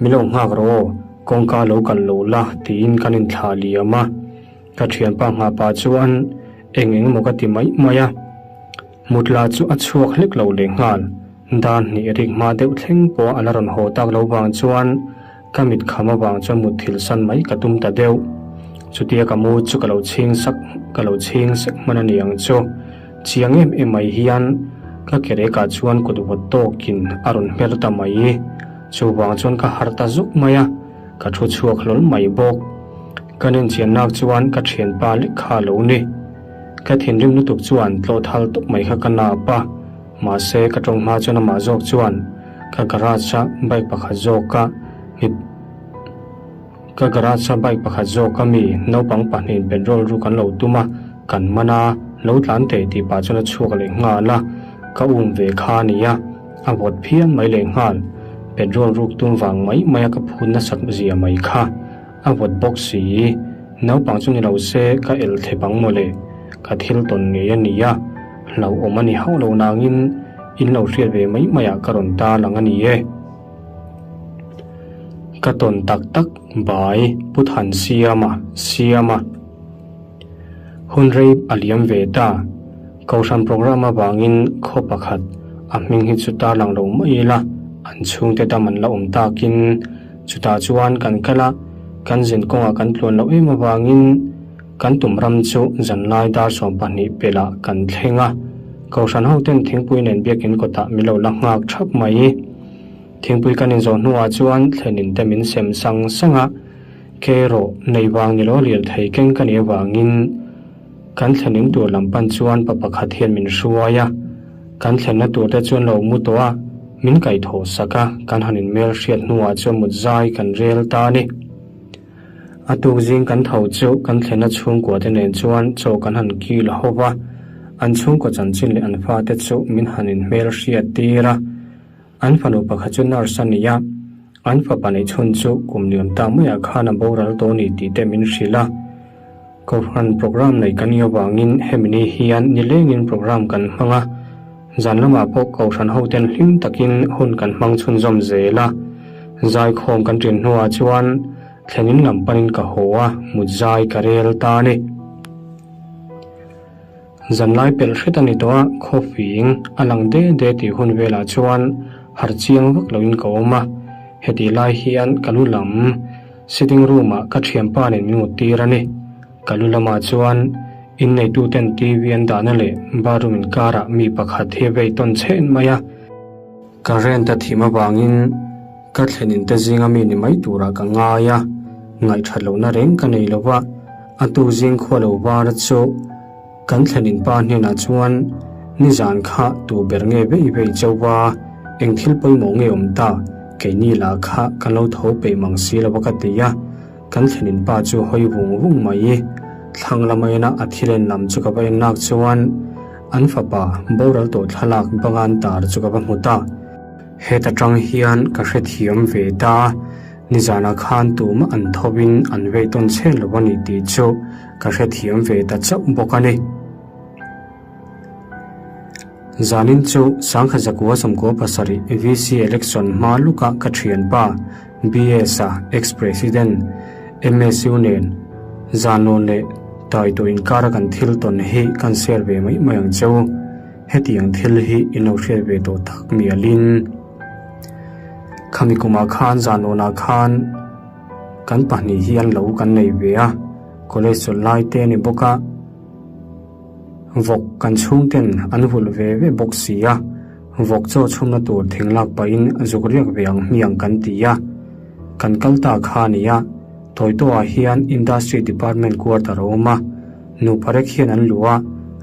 min lo nghak rawh aw, kawngka lo kal lo la tiin kan inthlah liam a. Ka thianpa nghah pah chuan eng eng emaw ka ti mai mai a, mutla chu a chhuak hlek lo lehnghal. Dan hnih rik hma deuh thleng pawh a la rawn haw tak lo vang chuan Ka mit kham avang chuan mutthilh san mai ka tum ta deuh. Chutia ka mu chu ka lo chhing sak ka lo chhing sek hman a ni ang chu. Chiang em em mai hian ka kerekah chuan kut vawt tawkin a rawn hmer ta mai. Chuvang chuan ka harh ta zuk mai a, ka thu chhuak hlawl mai bawk. Ka nenchiannak chuan ka thianpa lek kha a lo ni. Ka thinrim lutuk chuan tlawh thal tawp mai kha ka nap a. Mahse, ka tawng hma chuan amah zawk chuan ka garage a bike pakhat zawk a mi ka garage a bike pakhat zawk a mi naupang pahnihin petrol ru kan lo tum a, kan man a, lo tlan thei tih pah chuan a chhuak leh nghal a, ka um ve kha a ni a, a vawt phian mai leh nghal, petrol ruk tum vang mai mai a ka phut nasat zia mai kha. A vawt bawk si, naupang chu ni lo se ka el thlep ang mawle, ka thil tawn ngei a ni a, hlauhawm a ni hauh lo nangin in lo hriat ve mai maiah ka rawn ta lang a ni e. Ka tawn tak tak bai Pu Thansiama, Siama. Hun rei a liam ve ta. Kohhran programme avangin khaw pakhat a hming hi chu tarlang lo mai ila, an chhungte dam an la awm takin chutah chuan kan kal a, kan zin kawngah kan tluan loh em avangin kan tum ram chu zanlai dar 12 pelah kan thleng a. Kohhran hoten thingpui nen biakin kawtah min lo la nghak thap mai. Thingpui kan inzawh hnuah chuan thlenin te min sem sang sang a. Ke erawh nei vang ni lo lirthei keng ka nih avangin kan thlenin tur lam pan chuan pa pakhat hian min hruai a, kan thlenna tur te chuan lo mu tawh a, min kaihthawh sak a, kan han inmel hriat hnuah chuan mut zai kan rel ta a ni. A tuk zing kan tho chu kan thlenna chhungkua te nen chuan chaw kan han kil ho va, an chhungkaw chanchin leh an fate chu min han inhmel hriat tir a. An fanu pakhat chu nurse a ni a, an fapa neih chhun chu kum liam ta maiah khan a boral tawh a ni tih te min hrilh a. Kohhran programme neih kan nih avangin hemi ni hian nilengin programme kan hmang a, zan lamah pawh kohhran hoten hlim takin hun kan hmang chhunzawm zel a. Zaikhawm kan ṭin hnuah chuan thlenin lam panin ka haw a, mut zai ka rel ta a ni. Zanlai pelh hret a ni tawh a, khawfing a lang de de tih hun velah chuan harh chiang vak loin ka awm a, hetih lai hian ka lu lam sitting room ah ka thianpa nen min mut tir a ni. Ka lu lamah chuan inneituten TV an dahna leh bathroom inkarah mi pakhat hi a vei tawn chhen mai a, current a thim avangin ka thlenin te zinga mi ni mai turah ka ngai a, ngaihthat lohna reng ka nei lo va, a tu zing khua lo var chu kan thlenin pa hnenah chuan nizan kha tu ber nge vei vei chauh va, eng thil pawimawh nge awm ta, keini lah kha kan lo tho peih mang si lo va ka ti a, kan thlenin pa chu hawi vung vung mai. Thlang lama ena a thil en lam chu ka va en nak chuan an fapa boral tawh thlalak bangan tar chu ka va hmu ta. Heta tang hian ka hrethiam ve ta, nizanah khan tumah an thovin an vei tawn chhen lo a ni tih chu ka hrethiam ve ta chauh bawk a ni. Zanin chu Sangha Zakua 97 VC election hma luka ka thianpa BS-a ex-president MSU nen zanlawn leh taitawh inkara kan thil tawn hi kan share ve mai mai ang cheu. Hetiang thil hi in lo hriat ve tawh tak mialin. Khami kumah khan zanlawnah khan kan pahnih hian lo kan nei ve a, college chawlh lai te a ni bawk a. Vawk kan chhungten an vulh ve ve bawk si a, vawk chaw chhumna tur thing lak pahin zuk riak ve ang hmiang kan ti a. Kan kal ta kha a ni a, Tawitawah hian Industry Department quarter a awm a, nupa rek hian an luh a,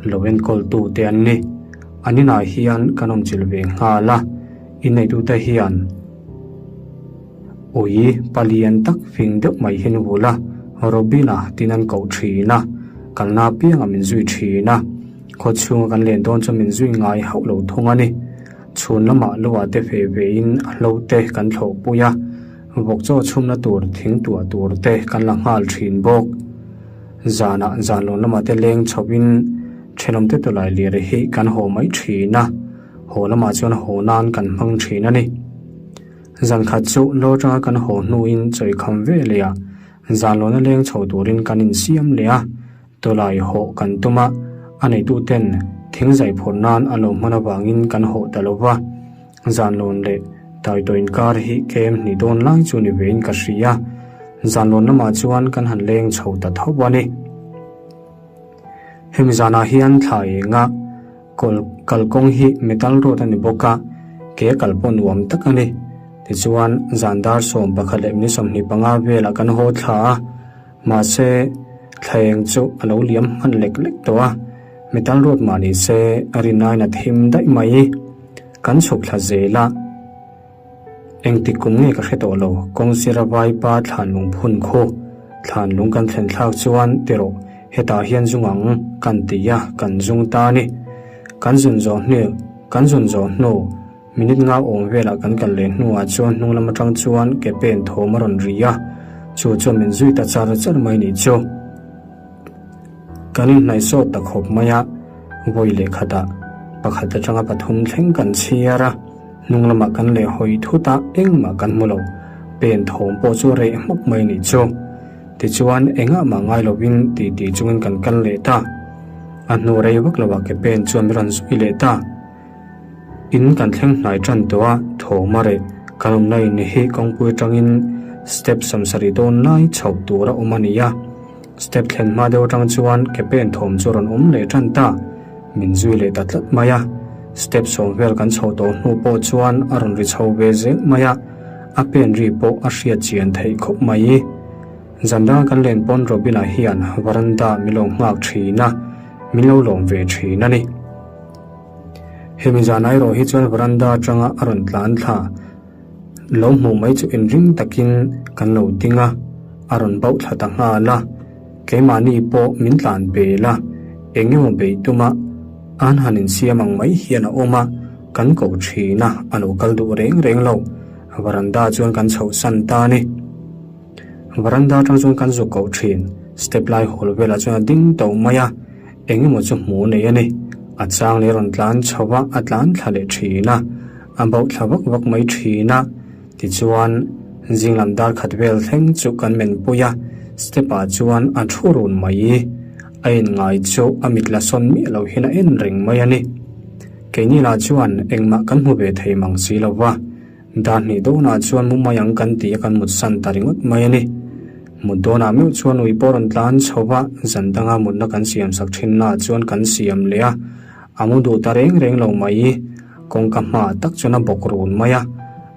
lo enkawltu te an ni. An inah hian kan awmchilh ve nghal a, inneitute hian. Ui, palian tak fing deuh mai hian vul a, Robina tin an koh thin a, kalna apiangah min zui thin a, khaw chhunga kan len dawn chuan min zui ngai hauh lo thung a ni. Chhun lamah luah te ve vein a hlo te kan thlawhpui a, vawk chaw chhumna tur thing tuah tur te kan la nghal thin bawk. Zanah zanlawn lamah te leng chhoin thenawmte tawlai lir hi kan haw mai thin a, haw lamah chuan haw nan kan hmang thin a ni. Zan khat chu lo atanga kan haw hnuin chawikham ve leh a, zanlawna leng chho turin kan insiam leh a, tawlai hawh kan tum a, a neituten thing zai phur nan a lo hman avangin kan hawh ta lo va, zanlawn leh taitaw inkar hi kem hnih dawn lai chu ni vein ka hria, zanlawn lamah chuan kan han leng chho ta tho a ni. Hemi zanah hian thla enga. Kawl kalkawng hi metal road a ni bawk a, ke kal pawh nuam tak a ni. Tichuan, zan dar 11 leh minute 25 velah kan haw thla a, mahse, thlaeng chu a lo liam hman lek lek tawh a, metal road mah ni se a rin aiin a thim daih mai. Kan chhuk thla zel a. Engtik kum nge ka hre tawh lo, kawng sira vaipa thlan lung phun khu, thlan lung kan thlen thlak chuan tirawh hetah hian zung ang kan ti a, kan zung ta a ni. Kan zun zawh hnu, kan zun zawh hnu minute nga awm velah kan kal leh hnuah chuan hnung lam atang chuan ke pen thawm a rawn ri a, chu chuan min zui ta char char mai nih chu. Kan inhnaih sawt ta khawp mai a, vawi leh khatah pakhat atanga pathum thleng kan chhiar a. Hnung lamah kan leh hawi thut a, engmah kan hmu lo. Pen thawm pawh chu reh hmawk mai nih chu. Tichuan, engah mah ngai lovin ti ti chungin kan kal leh ta. A hnu rei vak lovah ke pen chuan min rawn zui leh ta. In kan thleng hnai tan tawh a, thawm a reh. Kan awmna in hi kawngpui atangin step 70 dawn lai chhoh tur a awm a ni a. Step thlen hma deuh atang chuan ke pen thawm chu rawn awm leh tan ta. Min zui leh ta tlat mai a. Step 10 vel kan chho tawh hnu pawh chuan a rawn ri chho ve zel mai a, a pen ri pawh a hriat chian theih khawp mai. Zan danga kan len pawn Robina hian varanda min lo nghak thin a, min lo lawm ve thin a ni. Hemi zan erawh hi chuan varanda atanga a rawn tlan thla. Lo hmuh mai chu inring takin kan lo ding a, a rawn bauh thla ta nghal a. Keimahni pawh min tlan bel a, eng emaw beih tum a, an han insiam ang mai hian a awm a, kan ko thin a, a lo kal duh reng reng lo. Varanda chuan kan chhohsan ta a ni. Varanda atang chuan kan zuk koh thin. Step lai hawl velah chuan a ding tawh mai a, eng emaw chu hmuh nei a ni. A chang leh a rawn tlan chho a, a tlan thla leh thin a, a bauh thla vak vak mai thin a. Tichuan, zing lam dar khat vel thleng chu kan men pui a, step ah chuan a thu run mai. A en ngai chu a mit la sawn miah loh hian a en reng mai a ni. Keini lah chuan engmah kan hmu ve thei mang si lo va. Dar hnih dawnah chuan mu mai ang kan tih a kan mut san ta ringawt mai a ni. Mut dawnah meuh chuan ui pawh rawn tlan chho va, zan danga mutna kan siam sak thinnaah chuan kan siam leh a, a mu duh ta reng reng lo mai. Kawngka hmaah tak chuan a bawk run mai a,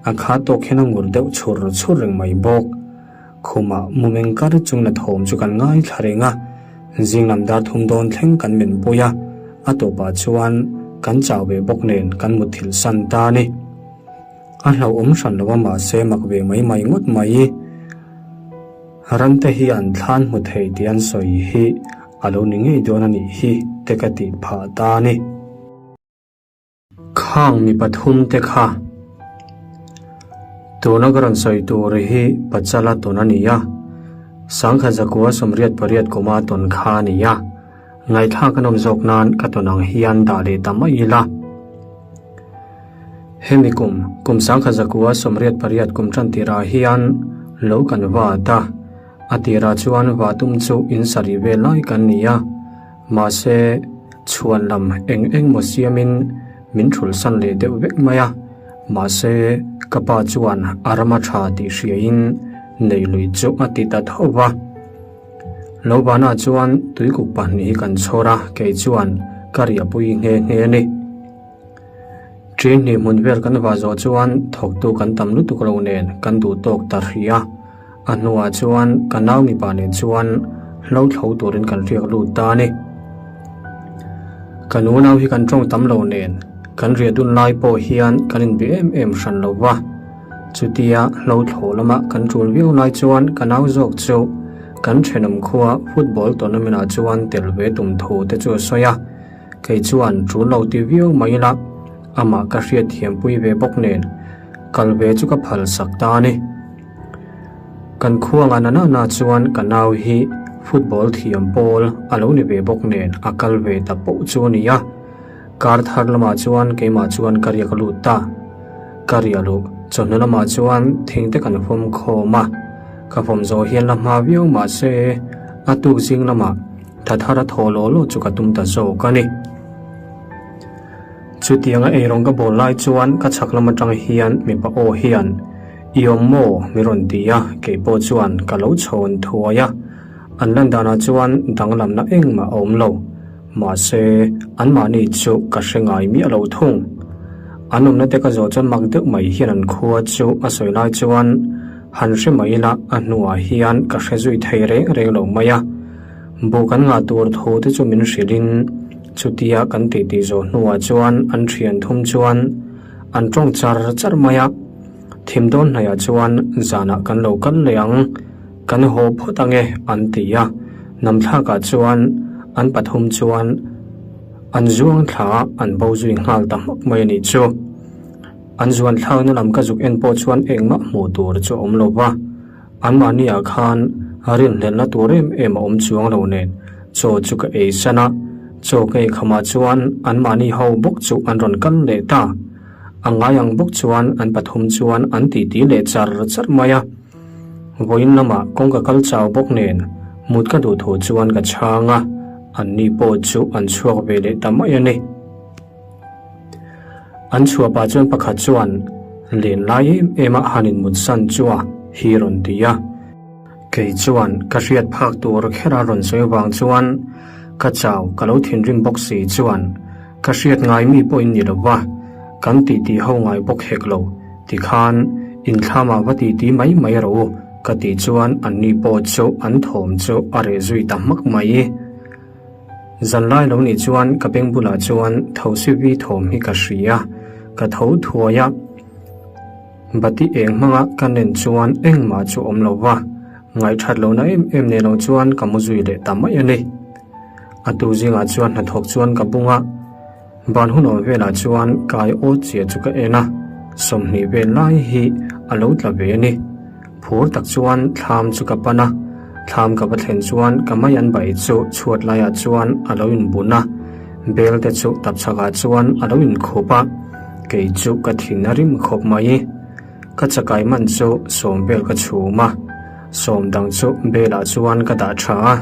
a kha tawk hian a ngur deuh chhur chhur reng mai bawk. Khumah mu meng kar chungin a thawm chu kan ngaithla reng a, zing lam dar thum dawn thleng kan men pui a, a tawpah chuan kan chau ve bawk nen kan mutthilh san ta a ni. A hlauhawm hran lo a mahse mak ve mai mai ngawt mai. Rante hi an thlan hmu thei tih an sawi hi a lo ni ngei dawn a nih hi te ka tih phah ta a ni. Khang mi pathum te kha tuna ka rawn sawi tur hi Pachala tawn a ni a, Sangkhat zakua 88 kuma tawn kha a ni a, ngaihthlak a nawm zawk nan ka tawn ang hian dah leh ta mai ila. Hemi kum, kum 1948 kum tan tirah hian lo kan vat a, a tirah chuan vatum chu in sarih vel lai kan ni a, mahse chhuan lam eng eng maw siamin min thulsan leh deuh vek mai a, mahse ka pa chuan a rama tha tih hriain nei lui chu a ti ta tho va. Lo banah chuan tuikuk pahnih hi kan chhawr a, kei chuan ka riahpui nghe nghe a ni. Ṭin hnih hmun vel kan vah zawh chuan thawktu kan tam lutuk lo nen kan duh tawk ta hrih a, a hnuah chuan ka nau mipa nen chuan hlo thlo turin kan riak lut ta a ni. Ka nu nau hi kan ṭawng tam lo nen kan riah dun lai pawh hian kan inbe em em hran lo va, chutia hlo thlo lama kan ṭul viau lai chuan ka nau zawk chu kan ṭhenawm khua football tournament ah chuan tel ve tum thu te chu a sawi a. Kei chuan ṭul lo ti viau mai ila, amah ka hriat thiampui ve bawk nen kal ve chu ka phal sak ta a ni. Kan khuanga na nana chuan ka nau hi football thiam pawl a lo ni ve bawk nen a kal ve ta poh chu a ni a. Kar thar lamah chuan keimah chuan ka riak lut ta. Ka riah luh chawhnu lamah chuan thingte kan fawm khawm a, ka fawm zawh hian la hma viau mahse a tuk zing lamah Tha thar a thaw law law chu ka tum ta zawk a ni. Chutianga eirawng ka bawl lai chuan ka chhak lam atang hian mipa aw hian, I awm maw? mi rawn ti a, kei pawh chuan ka lo chhawn thuai a. An lan danah chuan danglamna engmah a awm lo. Mahse, anmahni chu ka hre ngai miah lo thung. An awmna te ka zawh chuan mak deuh mai hian an khua chu a sawi lai chuan han hre mai ila a hnuah hian ka hre zui thei reng reng lo mai a. Buh kan ngah tur thu te chu min hrilhin chutia kan titi zawh hnuah chuan an thian thum chuan an tawng char char mai a. Thim dawn hnaihah chuan zanah kan lo kal leh ang, kan haw phawt ang e an ti a. Namthlakah chuan an pathum chuan an zuang thla a, an bo zui nghal ta hmak mai a nih chu. An zuan thlakna lam ka zuk en pawh chuan engmah hmuh tur chu a awm lo va. Anmahniah khan rinhlelhna tur em em a awm chuang lo nen chaw chu ka ei san a, chaw ka ei khamah chuan anmahni ho bawk chu an rawn kal leh ta. A ngai ang bawk chuan an pathum chuan an titi leh char char mai a. Vawiin lamah kawngka kal chau bawk nen mut ka duh thu chuan ka chhang a, anni pawh chu an chhuak ve leh ta mai a ni. An chhuah pah chuan pakhat chuan len lai em em a han in mut san chu a hi rawn ti a. Kei chuan ka hriat phak tur kher a rawn sawi vang chuan ka chau ka lo thinrim bawk si chuan ka hriat ngai mi pawh in ni lo va, kan titi ho ngai bawk hek lo tikhan inthlamah va titi mai mai rawh u ka tih chuan anni pawh chu an thawm chu a reh zui ta hmak mai. Zanlai lo nih chuan ka beng bulah chuan thosi vi thawm hi ka hria, ka tho thuai a. Bati eng hmanga ka nen chuan engmah chu awm lo va, ngaihthat lohna em em nei lo chuan ka mu zui leh ta mai a ni. A tu zingah chuan hnathawk chuan ka bung a. Ban hun awm velah chuan kai aw chiah chu ka en a, 20 vel lai hi a lo tla ve a ni. Phur tak chuan thlam chu ka pan a, thlam ka va thlen chuan ka mai an bai chu chhuat laiah chuan a lo inbun a, bel te chu tapchhakah chuan a lo inkhup a, kei chu ka thin a rim khawp mai. Ka chakai man chu sawm vel ka chhum a, sawm dang chu belah chuan ka dah tha a.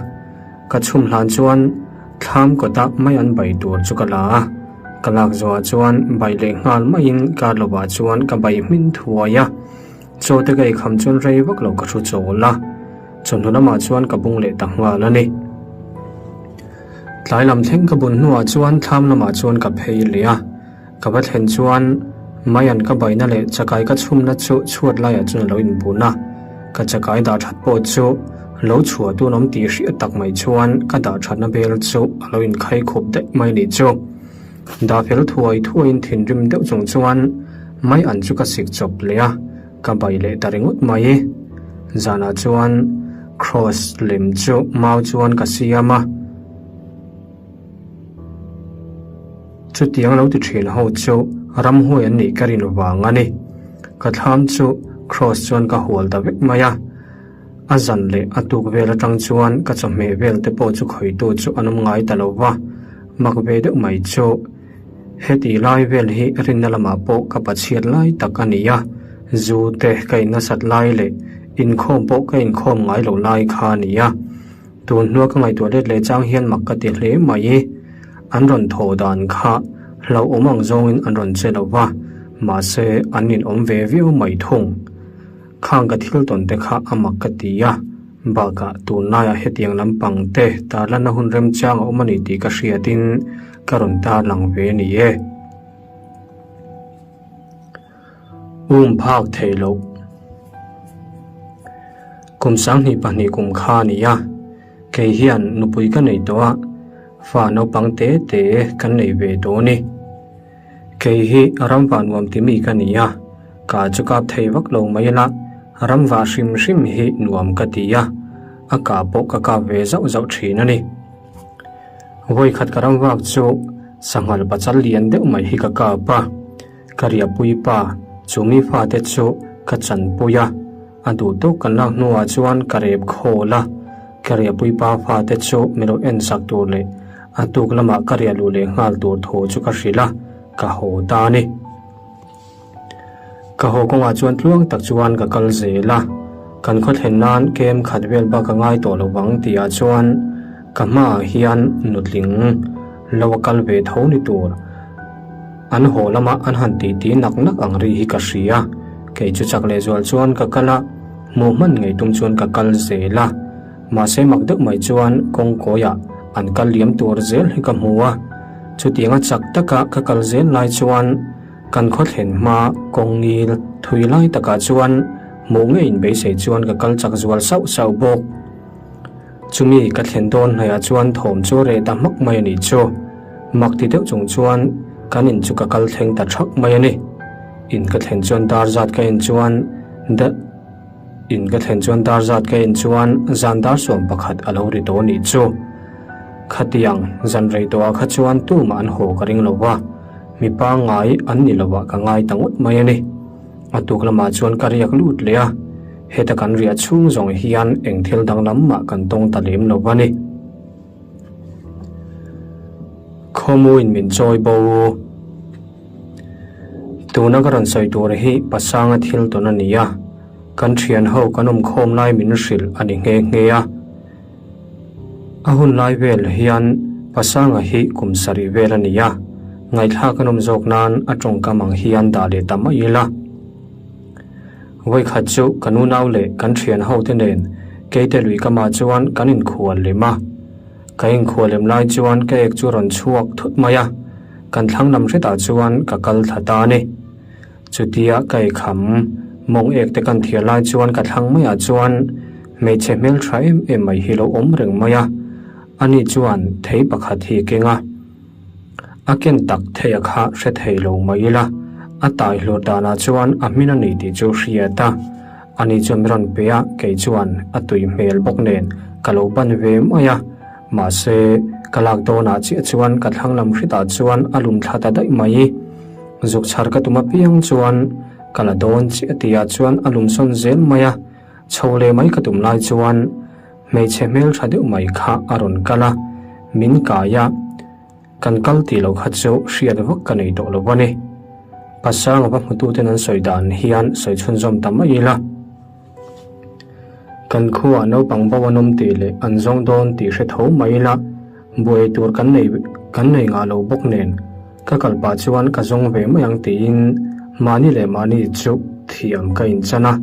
Ka chhum hlan chuan thlam kawta mai an bai tur chu ka la a, ka lak zawhah chuan bai leh nghal maiin kar lovah chuan ka bai hmin thuai a, chaw te ka eikham chuan rei vak lo ka thu chawl a, chawhnu lamah chuan ka bung leh ta nghal a ni. Tlai lam thleng ka bun hnuah chuan thlam lamah chuan ka phei leh a. Ka va thlen chuan Maian ka baina leh chakai ka chhumna chu chhuat laiah chuan a lo inbun a, ka chakai dah that pawh chu lo chhuah tun awm tih hriat tak mai chuan ka dah thatna bel chu a lo inkhai khup daih mai nih chu. Dah fel thuai thuaiin thinrim deuh chung chuan Maian chu ka sik chawp leh a, ka bai leh ta ringawt mai. Zanah chuan Kraws lem chu mau chuan ka siam a. Chutiang lo ti thin ho chu ramhuai an nih ka rin vang a ni. Ka thlam chu Kraws chuan ka hual ta vek mai a. A zan leh a tuk vel atang chuan ka chawhmeh vel te pawh chu khawitu chu an awm ngai ta lo va, mak ve deuh mai chu. Heti lai vel hi rinna lamah pawh ka pachhiat lai tak a ni a, zu te ka in nasat lai leh inkhawm pawh ka inkhawm ngai lo lai kha a ni a. Tun hnua ka ngaihtuah let leh chang hian mak ka ti hle mai. An rawn thaw dan kha hlauhawm ang zawngin an rawn che lo va, mahse an inawm ve viau mai thung. Khang ka thil tawn te kha a mak ka ti a, bakah tunlaiah hetiang lampang te tarlanna hun remchang a awm a ni tih ka hriatin ka rawn tarlang ve a ni e. Um phak thei loh. Kum 22 kum kha a ni a, kei hian nupui ka nei tawh a, fa naupang te te kan nei ve tawh a ni. Kei hi ramva nuam ti mi ka ni a, ka chu kap thei vak lo mai ila, ramva hrim hrim hi nuam ka ti a, a kah pawh ka kap ve zauh zauh thin a ni. Vawikhat ka ramvak chu sanghal pachal lian deuh mai hi ka kap a, ka riahpui pa chu mi fate chu ka chanpui a, a duh tawk kan lak hnuah chuan ka rep khawl a, ka riahpui pa fate chu min lo en sak tur leh a tuk lamah ka riah luh leh nghal tur thu chu ka hrilh a, ka haw ta a ni. Ka haw kawngah chuan tluang tak chuan ka kal zel a, kan khaw thlen nan kem khat vel bak a ngai tawh lo vang tihah chuan ka hmaah hian nutling lo a kal ve tho ni tur. An haw lama an han titi nak nak ang ri hi ka hria, kei chu chak lehzual chuan ka kal a, hmuh hman ngei tum chuan ka kal zel a. Mahse mak deuh mai chuan kawngkawiah an kal liam tur zel hi ka hmu a, chutianga chak taka ka kal zel lai chuan kan khaw thlen hma kawng ngil thui lai takah chuan hmuh ngei inbeisei chuan ka kal chak zual sauh sauh bawk. Chumi ka thlen dawn hnaihah chuan thawm chu reh ta hmak mai a nih chu. Mak ti deuh chung chuan kan in chu ka kal thleng ta thak mai a ni. In ka thlen chuan dar zat ka en chuan In ka thlen chuan dar zat ka en chuan zan dar 11 a lo ri tawh a nih chu. Khatiang zan rei tawhah kha chuan tumah an haw ka ring lo va, mi pangngai an ni lovah ka ngai ta ngawt mai a ni. A tuk lamah chuan ka riak lut leh a, heta kan riah chhung zawng hian eng thil danglam mah kan tawng ta lem lo va ni. Khawmuin min chawi bo. Tuna ka rawn sawi tur hi Pasanga thil tawn a ni a, kan thian ho kan awm khawm lai min hrilh a ni nghe nghe a. A hun lai vel hian Pasanga hi kum sarih vel a ni a, ngaihthlak an awm zawk nan a tawngkam ang hian dah leh ta mai ila. Vawikhat chu kan unau leh kan thian ho te nen Keite lui kamah chuan kan inkhual lem a. Ka inkhual lem lai chuan ka ek chu rawn chhuak thut mai a, kan thlang lam hretah chuan ka kal thla ta a ni. Chutia ka eikham mawng ek te kan thiar lai chuan ka thlang maiah chuan hmeichhe hmeltha em em mai hi lo awm reng mai a, ani chuan thei pakhat hi keng a. A ken tak thei a kha hre thei lo mai ila, a tai hlur danah chuan a hmin a ni tih chu hriat a. Ani chuan mi rawn pe a, kei chuan a tui hmel bawk nen ka lo ban ve mai a. Mahse, ka lak dawnah chiah chuan ka thlang lam hritah chuan a lum thla ta daih mai. Zuk chhar ka tum apiang chuan ka la dawn chiah tihah chuan a lum sawn zel mai a. Chho leh mai ka tum lai chuan hmeichhe hmeltha deuh mai kha a rawn kal a, min kai a, kan kal tih loh kha chu hriat vak ka nei tawh lo a ni. Pasanga va hmututen an sawi dan hian sawi chhunzawm ta mai ila. Kan khuaah naupang bo an awm tih leh an zawng dawn tih hre tho mai ila, buai tur kan nei kan nei ngah lo bawk nen ka kal pah chuan ka zawng ve mai ang tiin mahni leh mahni chu thiam ka inchan a,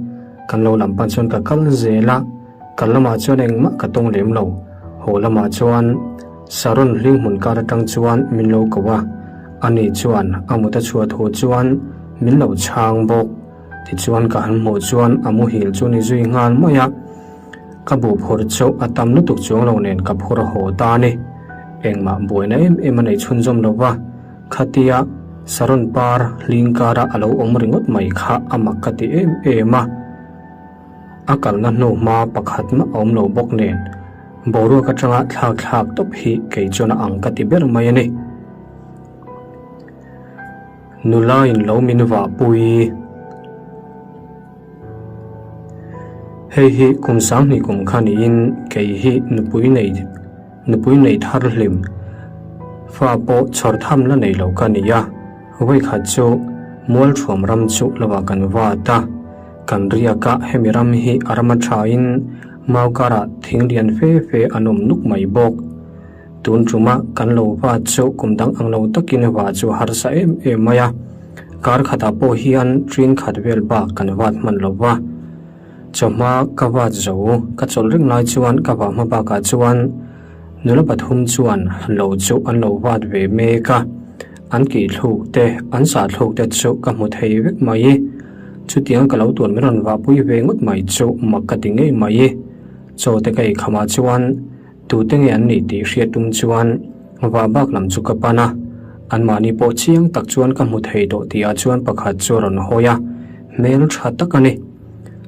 kan lo lam pan chuan ka kal zel a. Kal lamah chuan engmah ka tawng lem lo. Haw lamah chuan Saron hling hmun kar atang chuan min lo ko a, ani chuan a mut a chhuah thu chuan min lo chhang bawk. Tichuan ka han hmuh chuan a muhil chu ni zui nghal mai a, ka buh phur chu a tam lutuk chuang lo nen ka phur haw ta a ni. Engmah buaina em em a nei chhunzawm lo va, khatia Saron par hling kara a lo awm ringawt mai kha a mak ka ti em em a. A kalna hnu hma pakhat mah a awm lo bawk nen, boruak atanga thlak thlak tawp hi kei chuan a ang ka ti ber mai a ni. Nula in lo min vah pui. Hei hi kum 20 kum kha niin kei hi nupui nei nupui nei thar hlim. Fa pawh chhawr tham la nei lo ka ni a, vawikhat chu Mualthuam ram chu lovah kan vat a, kan riak a, hemi ram hi a ram a thain mau karah thing lian fe fe an awm nuk mai bawk. Tun tuma kan lo vat chu kum dang ang lo takin va chu harsa em em mai a, kar khatah pawh hian ṭin khat vel bak kan vat hman lo va. Chawhma ka vat zo, ka chawlh reng lai chuan ka vah hma bakah chuan nula pathum chuan lo chu an lo vat ve mek a, an kih thluk te, an sah thluk te chu ka hmu thei vek mai. Chutiang ka lo tuan min rawn vahpui ve ngawt mai chu mak ka ti ngei mai. Chaw te ka ei khamah chuan Tute nge an nih tih hriat tum chuan vah bak lam chu ka pan a, anmahni pawh chiang tak chuan ka hmu thei tawh tihah chuan pakhat chu a rawn hawi a, hmel tha tak a ni.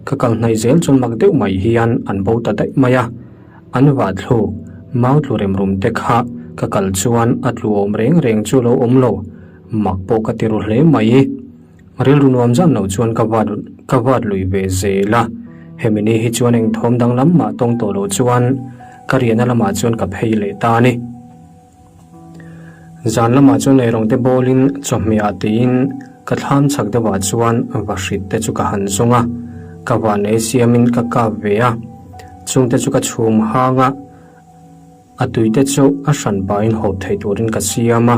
Ka kal hnaih zel chuan mak deuh mai hian an bo ta daih mai a, an vah thluk mau tlu rem rum te kha ka kal chuan a tlu awm reng reng chu lo awm lo, mak pawh ka ti ru hle mai. Rilru nuam zan lo chuan ka vat ka vat lui ve zel a, hemi ni hi chuan eng thawm danglam mah tawng tawh lo chuan ka riahna lamah chuan ka phei leh ta a ni. Zan lamah chuan eirawng te bawlin chawhmeh ah tiin ka thlam chhak deuhah chuan vahrit te chu ka han zawng a, ka vanei siamin ka kap ve a, chungte chu ka chhum hang a, A tuite chu a hran pahin hawp thei turin ka siam a,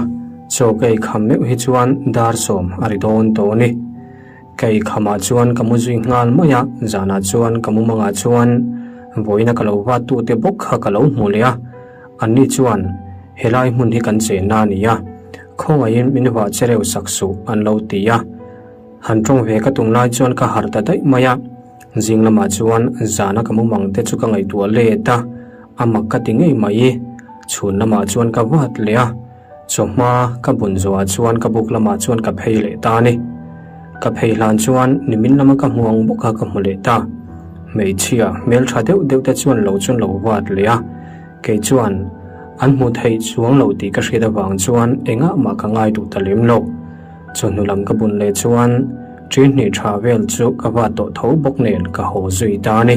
chaw ka ei kham meuh hi chuan dar sawm a ri dawn tawh a ni. Ka ei khamah chuan ka mu zui nghal mai a, zanah chuan ka mumangah chuan vawiina ka lo vat tute bawk kha ka lo hmu leh a, anni chuan helai hmun hi kan chenna a ni a, khawngaihin min vah che reuh sak suh an lo ti a. Han tawng ve ka tum lai chuan ka harh ta daih mai a. Zing lamah chuan zana ka mumang te chu ka ngaihtuah let a, a mak ka ti ngei mai. Chhun lamah chuan ka vat leh a, chawhma ka bun zawhah chuan ka buk lamah chuan ka phei leh ta a ni. Ka phei hlan chuan nimin lama ka hmu ang bawk kha ka hmu leh ta. Hmeichhia hmeltha deuh deuh te chuan lo chuan lo vat leh a, kei chuan an hmu theih chuang lo tih ka hriat avang chuan engah mah ka ngai duh ta lem lo. Chawhnu lam ka bun leh chuan ṭi hnih ṭha vel chu ka va tawh tho bawk nen ka haw zui ta a ni.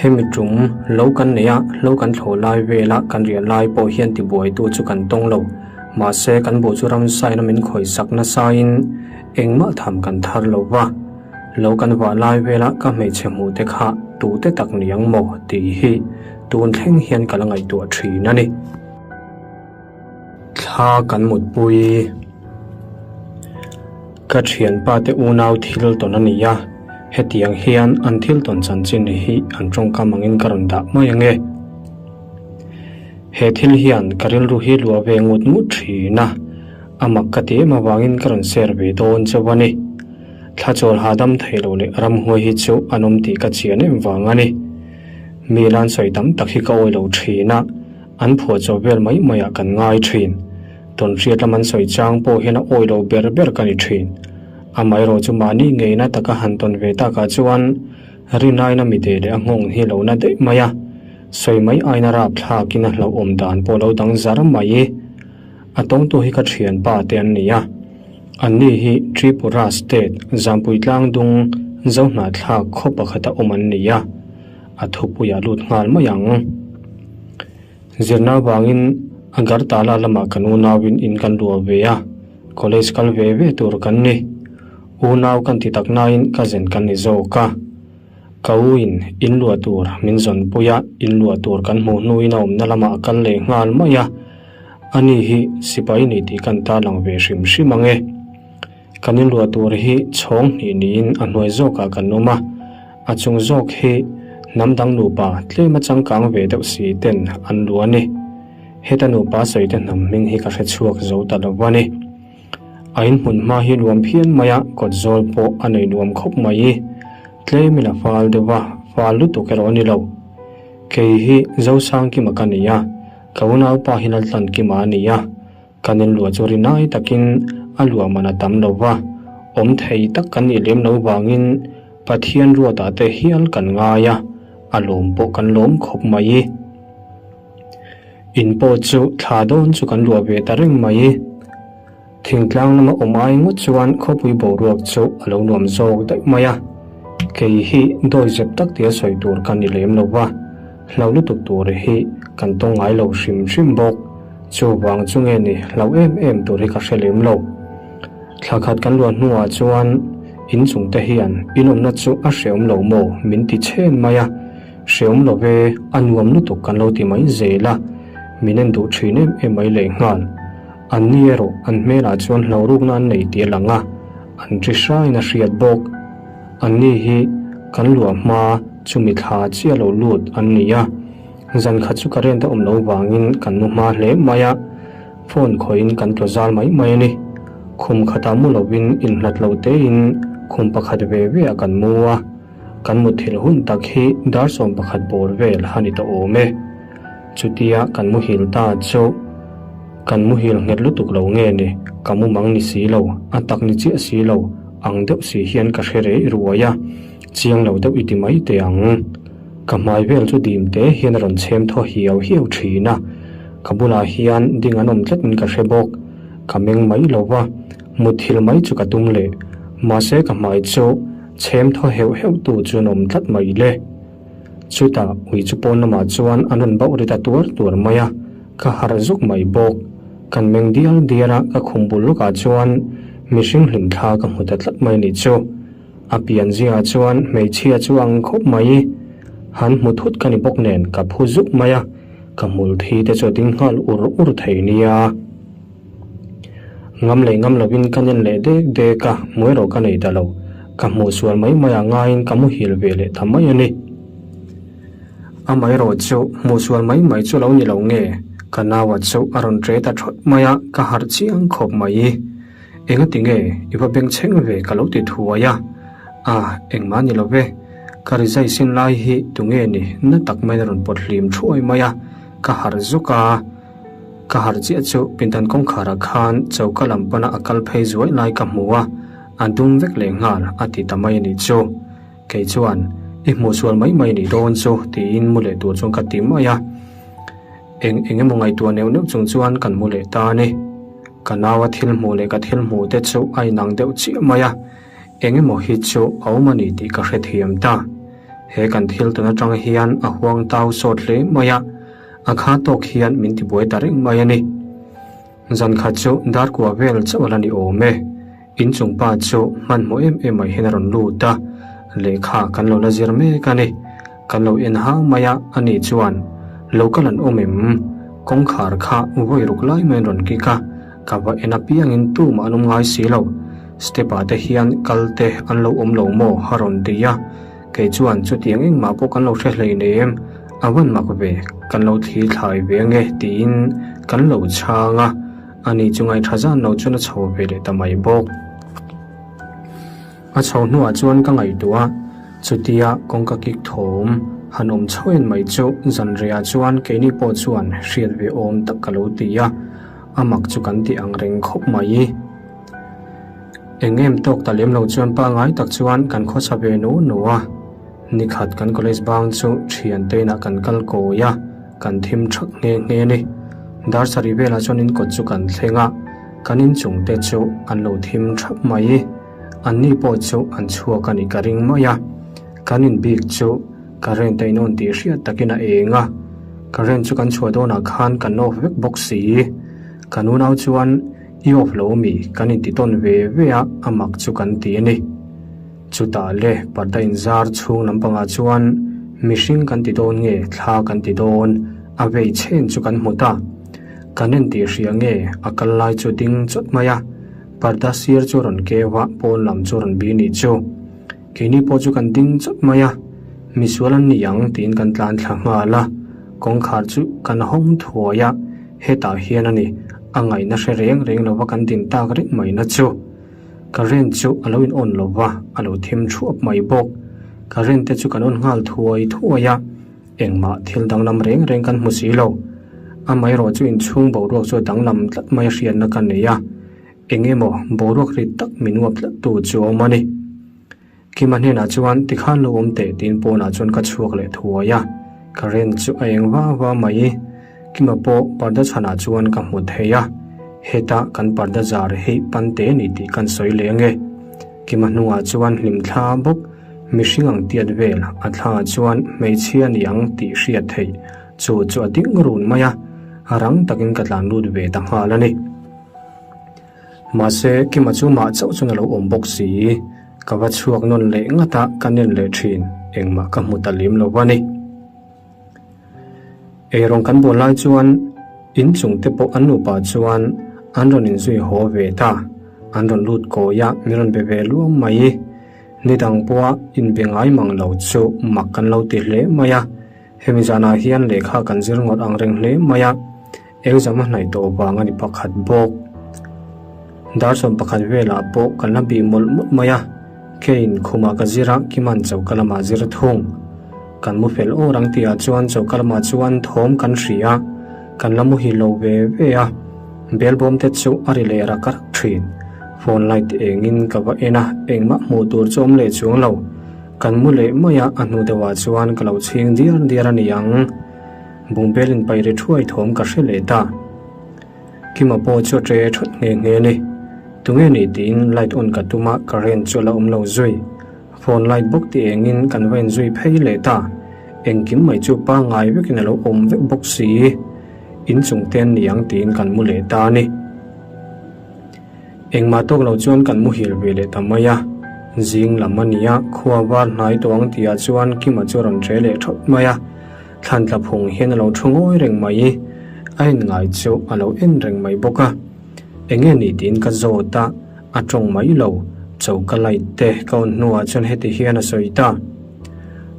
Hemi ṭum lo kan nei a, lo kan thlawh lai vela kan riah lai pawh hian tibuaitu chu kan tawng lo. Mahse kan buh chu ramsaina min khawihsak nasain engmah tham kan thar lo va. Lo kan vah lai vela ka hmeichhe hmuh te kha tute tak ni ang maw tih hi tun thleng hian ka la ngaihtuah ṭhin a ni. Thla kan mutpui. Ka thianpa te unau thil tawn a ni a, hetiang hian an thil tawn chanchin hi an tawngkam angin ka rawn dah mai ange. He thil hian ka rilru hi luah ve ngut ngut thin a, a mak ka ti em avangin ka rawn share ve dawn chauh a ni. Thla chawl hahdam thei lo leh ramhuai hi chu an awm tih ka chian em vang a ni. Mi lan sawi tam tak hi ka awi lo thin a. An phuah chaw vel mai maiah kan ngai thin. Tawnhriat lam an sawi chang pawh hian a awi lo ber ber ka ni thin. Amaherawh chu mahni ngeina taka han tawn ve takah chuan rinaina mideh leh a nghawng hi lo na daih mai a, sawi mai aina rapthlakin a hlauhawm dan pawh lo dang zar mai. A tawngtu hi ka thianpa te an ni a, anni hi Tripura State Zampui Tlangdung Zohnahthlak khaw pakhata awm an ni a. A thupuiah lut nghal mai ang. Zirna avangin Agartala lamah kan unauin in kan luah ve a, college kal ve ve tur kan ni. Unau kan ti tak nain cousin kan ni zawk a. Ka u in in luah tur min zawnpui a, in luah tur kan hmuh hnuin a awmna lamah a kal leh nghal mai a. Ani hi sipai ni tih kan tarlang ve hrim hrim ang e. Kan inluah tur hi chhawng hnih niin a hnuai zawkah kan awm a, a chung zawk hi hnam dang nupa tlema changkang ve deuh si ten an luah a ni. Heta nupa sawite hnam hming hi ka hre chhuak zo ta lo a ni. A inhmun hma hi nuam phian mai a, kawt zawl pawh a nei nuam khawp mai. Tlemin a fal deuh a, fal lutuk erawh a ni lo. Kei hi Zosangkima ka ni a, ka unaupa hi Laltlankima a ni a. Kan inluah chu rinai takin a luah man a tam lo va, awm thei tak kan nih lem lo vangin Pathian ruatah te hial kan ngai a, a lawm pawh kan lawm khawp mai. In pawh chu thla dawn chu kan luah ve ta reng mai. Thingtlang lama awm ai ngawt chuan khawpui boruak chu a lo nuam zawk daih mai a, kei hi dawi zep tak tia sawi tur ka ni lem lo va, hlau lutuk tur hi kan tawng ngai lo hrim hrim bawk. Chuvang chu nge ni hlauh em em tur hi ka hre lem lo. Thla khat kan luah hnuah chuan inchung te hian inawmna chu a hreawm lo maw min ti chhen mai a, hreawm lo ve a nuam lutuk kan lo ti mai zel a, min en duh thin em em mai lehnghal. An ni erawh an hmelah chuan hlauhrukna an nei tih a lang a, an ṭi hraiin a hriat bawk. An ni hi kan luah hma chumi thla chiah lo lut an ni a, zan khat chu current a awm lo vangin kan mu hma hle mai a, phone khawihin kan tlaw zal mai mai a ni. Khum khatah mu lovin inhlat lo tein khum pakhat ve ve ah kan mu a, kan mutthilh hun tak hi dar 11 bawr vel a ni ta awm e. Chutia kan muhil ta chu kan muhil nghet lutuk lo nge ni, ka mu mang ni si lo, a tak ni chiah si lo ang deuh si hian ka hre rei ruai a, chiang lo deuh i ti mai teh ang. Ka hmai vel chu dim te hian a rawn chhem thaw hiau hiau thin a, ka bulah hian ding an awm tlatin ka hre bawk, ka meng mai lo va, mutthil mai chu ka tum leh, mahse ka hmai chu chhem thaw heuh heuh tu chu an awm tlat mai le. Chutah ui chu pawn lamah chuan an rawn bauh ri ta tuar tuar mai a, ka harh zuk mai bawk. Kan meng dial dial a, ka khum bul lawkah chuan mihring hlim thla ka hmu ta tlat mai ni chu. A pian zingah chuan hmeichhia chu ang khawp mai. Han hmu thut ka ni bawk nen ka phu zuk mai a, ka hmul thi te chu a ding nghal ur ur thei nia. Ngam leh ngam lovin ka nen leh dek dek a, hmu erawh ka nei ta lo. Ka hmuh sual mai mai ah ngaiin ka muhil ve leh ta mai a ni. Amaherawh chu hmuh sual mai mai chu lo ni lo nge, ka naua chu a rawn ṭe ta ṭhawt mai a, ka harh chiang khawp mai. Engati nge i va beng chheng ve ka lo ti thuai a, a engmah ni lo ve, ka rizai sin lai hi tunge ni na tak maiin a rawn pawt hlim thuai mai a, ka harh zuk a. Ka harh chiah chu pindan kawngkharah khan choka lam pana a kal phei zuai lai ka hmu a, a dum vek leh nghal a ti ta mai a nih chu. Kei chuan, I hmuh sual mai mai nih dawn chu tiin mu leh tur chuan ka ti mai a. Eng eng emaw ngaihtuah neuh neuh chung chuan kan mu leh ta a ni. Ka naua thil hmuh leh ka thil hmuh te chu a inang deuh chiah mai a, eng emaw hi chu a awm a ni tih ka hrethiam ta. He kan thil tawn atang hian a huang tau sawt hle mai a. A kha tawk hian min tibuai ta reng mai a ni. Zan khat chu dar kua vel chauh a la ni awm e. Inchung pa chu hmanhmawh em em mai hian a rawn lut a, lehkha kan lo la zir mek a ni. Kan lo en hau mai a, ani chuan, Lo kal an awm em? Kawngkhar kha vawi ruk lai maiin rawn kik a, ka va en apiangin tumah an awm ngai si lo. Step ah te hian kal te an lo awm lo maw? a rawn ti a. Kei chuan chutiang engmah pawh kan lo hre hlei nem, a van mak ve, kan lo thli thlai ve ange tiin kan lo chhang a, ani chu ngaihṭha zan lo chuan a chho ve leh ta mai bawk. A chho hnuah chuan ka ngaihtuah a, chutia kawngka kik thawm han awm chho en mai chu zanriah chuan keini pawh chuan hriat ve awm tak ka lo ti a, a mak chu kan ti ang reng khawp mai. Eng em tawk ta lem lo chuan pangai tak chuan kan khawsa ve nu nu a, nikhat kan college bang chu thian te inah kan kal kawi a, kan thim thak nghe nghe a ni. Dar sarih velah chuan in kawt chu kan thleng a, kan inchung te chu an lo thim thap mai. An ni pawh chu an chhuak a nih ka ring mai a, kan in bik chu current a in on tih hriat takin a eng a, current chu kan chhuah dawnah khan kan off vek bawk si. Kan unau chuan. I off lo mi kan inti tawn ve ve a, a mak chu kan ti a ni. Chutah le parda inzar chhung lampangah chuan mihring kan ti dawn nge thla kan ti dawn a vei chen chu kan hmu ta. Kan en tih hria nge a kal lai chu ding chawt mai a, parda sir chu rawn keu a pawn lam chu rawn bi nih chu. Keini pawh chu kan ding chawt mai a, misual an ni ang tiin kan tlan thla nghal a, kawngkhar chu kan hawng thuai a, hetah hian a ni, a ngaihna hre reng reng lova kan din tak reng mai na chu. Current chu a lo in on lo va, a lo thim thuap mai bawk. Current te chu kan on nghal thuai thuai a, engmah thil danglam reng reng kan hmu si lo. Amaherawh chu inchhung boruak chu a danglam tlat mai a hriatna ka nei a. Eng emaw boruak rit tak min uap tlat tu chu a awm a ni. Kima hnenah chuan tikhan lo awm teh tiin pawnah chuan ka chhuak leh thuai a, current chu a eng va va mai. Kima pawh parda chhanah chuan ka hmu thei a, heta kan parda zar hi pante a ni tih kan sawi leh ange. Kima hnungah chuan hlim thla bawk mihring ang tiat vel a thlangah chuan hmeichhia a ni ang tih hriat theih chu chu a ding run mai a. Rang takin ka tlan lut ve ta nghal a ni. Mahse, Kima chu mah chauh chuan a lo awm bawk si. Ka va chhuak nawn leh ngat a, ka nen leh thin. Engmah ka hmu ta lem lo a ni. Eirawng kan bual lai chuan in chung te pawh an nupa chuan an rawn inzui haw ve ta. An rawn lut kawi a, min rawn be ve luam mai. Ni dang pawha inbe ngai mang lo chu mak kan lo ti hle mai a. Hemi zanah hian lehkha kan zir ngawt ang reng hle mai a. Exam a hnaih tawh vang a ni pakhat bawk. Dar 11 velah pawh kan la bih mawlh mawlh mai a, Kane khumah ka zir a, Kiman choka lamah zir thung. Kan mu fel awr ang tihah chuan choka lamah chuan thawm kan hria a, kan la muhil lo ve ve a, bel bawm te chu a ri leh rak rak thin. Phone light engin ka va en a, engmah hmuh tur chu awm leh chuang lo. Kan mu leh mai a, a hnu deuhah chuan ka lo chhing diar diar a ni ang. Bungbel in paih ri thuai thawm ka hre leh ta. Kima pawh chu a ṭe ṭhawt nghe nghe a ni. Tunge ni tiin light on ka tum a, current chu a la awm lo zui. Phone light bawk ti engin kan va inzui phei leh ta. Engkim mai chu pangngai vekin a lo awm vek bawk si. Inchung te an ni ang tiin kan mu leh ta a ni. Engmah tawk lo chuan kan muhil ve leh ta mai a, zing lam a nia, khua var hnai tawh ang tihah chuan Kima chu a rawn ṭe leh ṭhawt mai a, thlan tla phung hian a lo ṭhu ngawi reng mai, a en ngai chu a lo en reng mai bawk a. Enge ni tiin ka zawt a, a ṭawng mai lo, choka light te ka on hnuah chuan heti hian a sawi ta.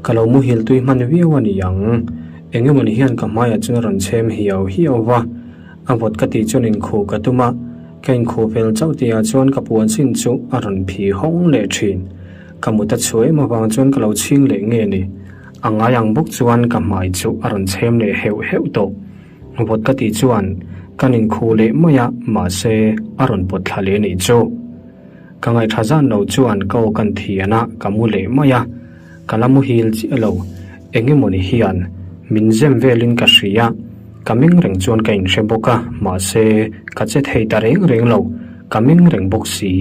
Ka lo muhil tui hman viau a ni ang, engemawni hian ka hmaiah chuan a rawn chhem hiau hiau va, A vawt ka tih chuan inkhuh ka tum a, ka inkhuh fel chauh tihah chuan ka puan chin chu a rawn phi hawng leh thin. Ka mut a chhuah em avang chuan ka lo chhing leh nge ni. A ngai ang bawk chuan ka hmai chu a rawn chhem leh heuh heuh tawh. Vawt ka tih chuan kan inkhuh leh mai a, mahse a rawn pawt thla leh nih chu. Ka ngaihṭha zan lo chuan ka aw kan thian a, ka mu leh mai a, ka la muhil chiah lo. Eng emawni hian min zem velin ka hria, ka meng reng chuan ka inhre bawk a, mahse ka che thei ta reng reng lo, ka meng reng bawk si.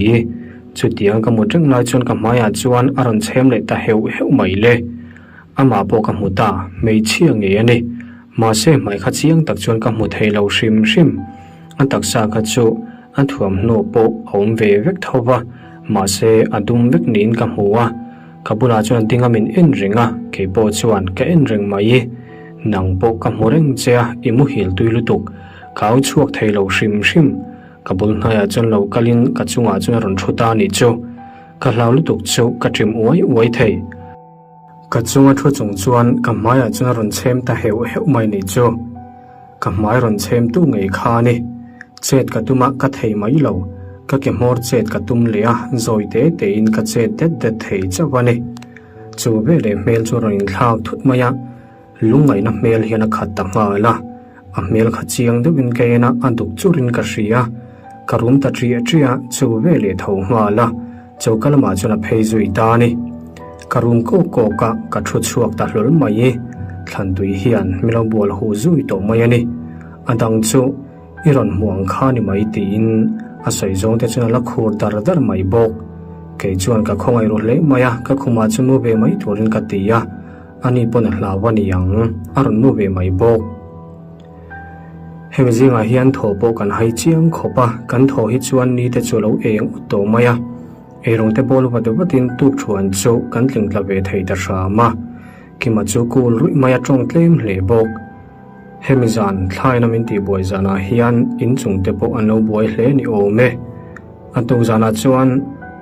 Chutiang ka mut reng lai chuan ka hmaiah chuan a rawn chhem leh ta heuh heuh mai le. Amah pawh ka hmu ta, hmeichhia ngei a ni. Mahse hmai kha chiang tak chuan ka hmu thei lo hrim hrim. A taksa kha chu a thuamhnaw pawh a awm ve vek tho va, mahse a dum vek niin ka hmu a. Ka bulah chuan ding a min en reng a, kei pawh chuan ka en reng mai. Nang pawh ka hmu reng che a, i muhil tui lutuk. Ka au chhuak thei lo hrim hrim. Ka bul hnaiah chuan lo kalin ka chungah chuan a rawn thu ta a nih chu. Ka hlau lutuk chu ka ṭim uai uai thei. Ka chunga thu chung chuan ka hmaiah chuan a rawn chhem ta heuh heuh mai nih chu. Ka hmai rawn chhem tu ngei kha a ni. Chet ka tum a, ka thei mai lo. Ka ke hmawr chet ka tum leh a, zawi te tein ka chet det det thei chauh a ni. Chu veleh hmel chu a rawn inthlak thut mai a, lungngaihna hmel hian a khat ta nghal a. A hmel kha chiang deuhin ka en a, a duk churin ka hria. Ka rum ta ṭiah ṭiah a, chu veleh tho nghal a, choka lamah chuan a phei zui ta a ni. Ka rum kawk kawk a, ka thu chhuak ta hlawl mai i, Thlantui hian min lo bual huh zui tawh mai a ni. A dang chu i rawn hmuh ang kha ni mai tiin a sawi zawng te chuan a la khur dar dar mai bawk. Kei chuan ka khawngaih ru hle mai a, ka khumah chu mu ve mai turin ka ti a, ani pawn a hlau a ni ang, a rawn mu ve mai bawk. Hemi zingah hian thaw pawh kan hai chiang khawp a, kan thaw hi chuan ni te chu a lo eng ut tawh mai a, eirawng te bawl vat vatin tuk thuan chu kan tling tla ve thei ta hram a, Kima chu kul ruih mai a tawng tlem hle bawk. Hemi zan thlaina min tihbuai zanah hian inchung te pawh an lo buai hle ni awm e. A tuk zanah chuan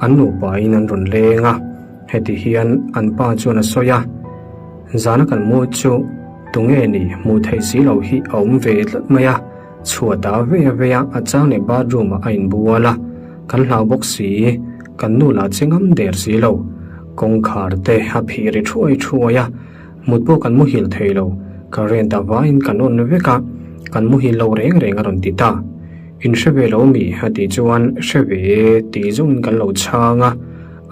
an nupain an rawn leng a, heti hian an pa chuan a sawi a, Zana kan mu chu tunge ni hmuh theih si lo hi a awm ve tlat mai a, chhuat a vei a vei a, a chang leh bathroom ah a inbual a, kan hlau bawk si, kan nu lah che ngam der si lo. Kawngkhar te a phih ri thuai thuai a, mut pawh kan muhil thei lo, current a vaiin kan on vek a, kan muhil lo reng reng a rawn ti ta. In hre ve lo mi? a tih chuan hre ve e tih zawngin kan lo chhang a,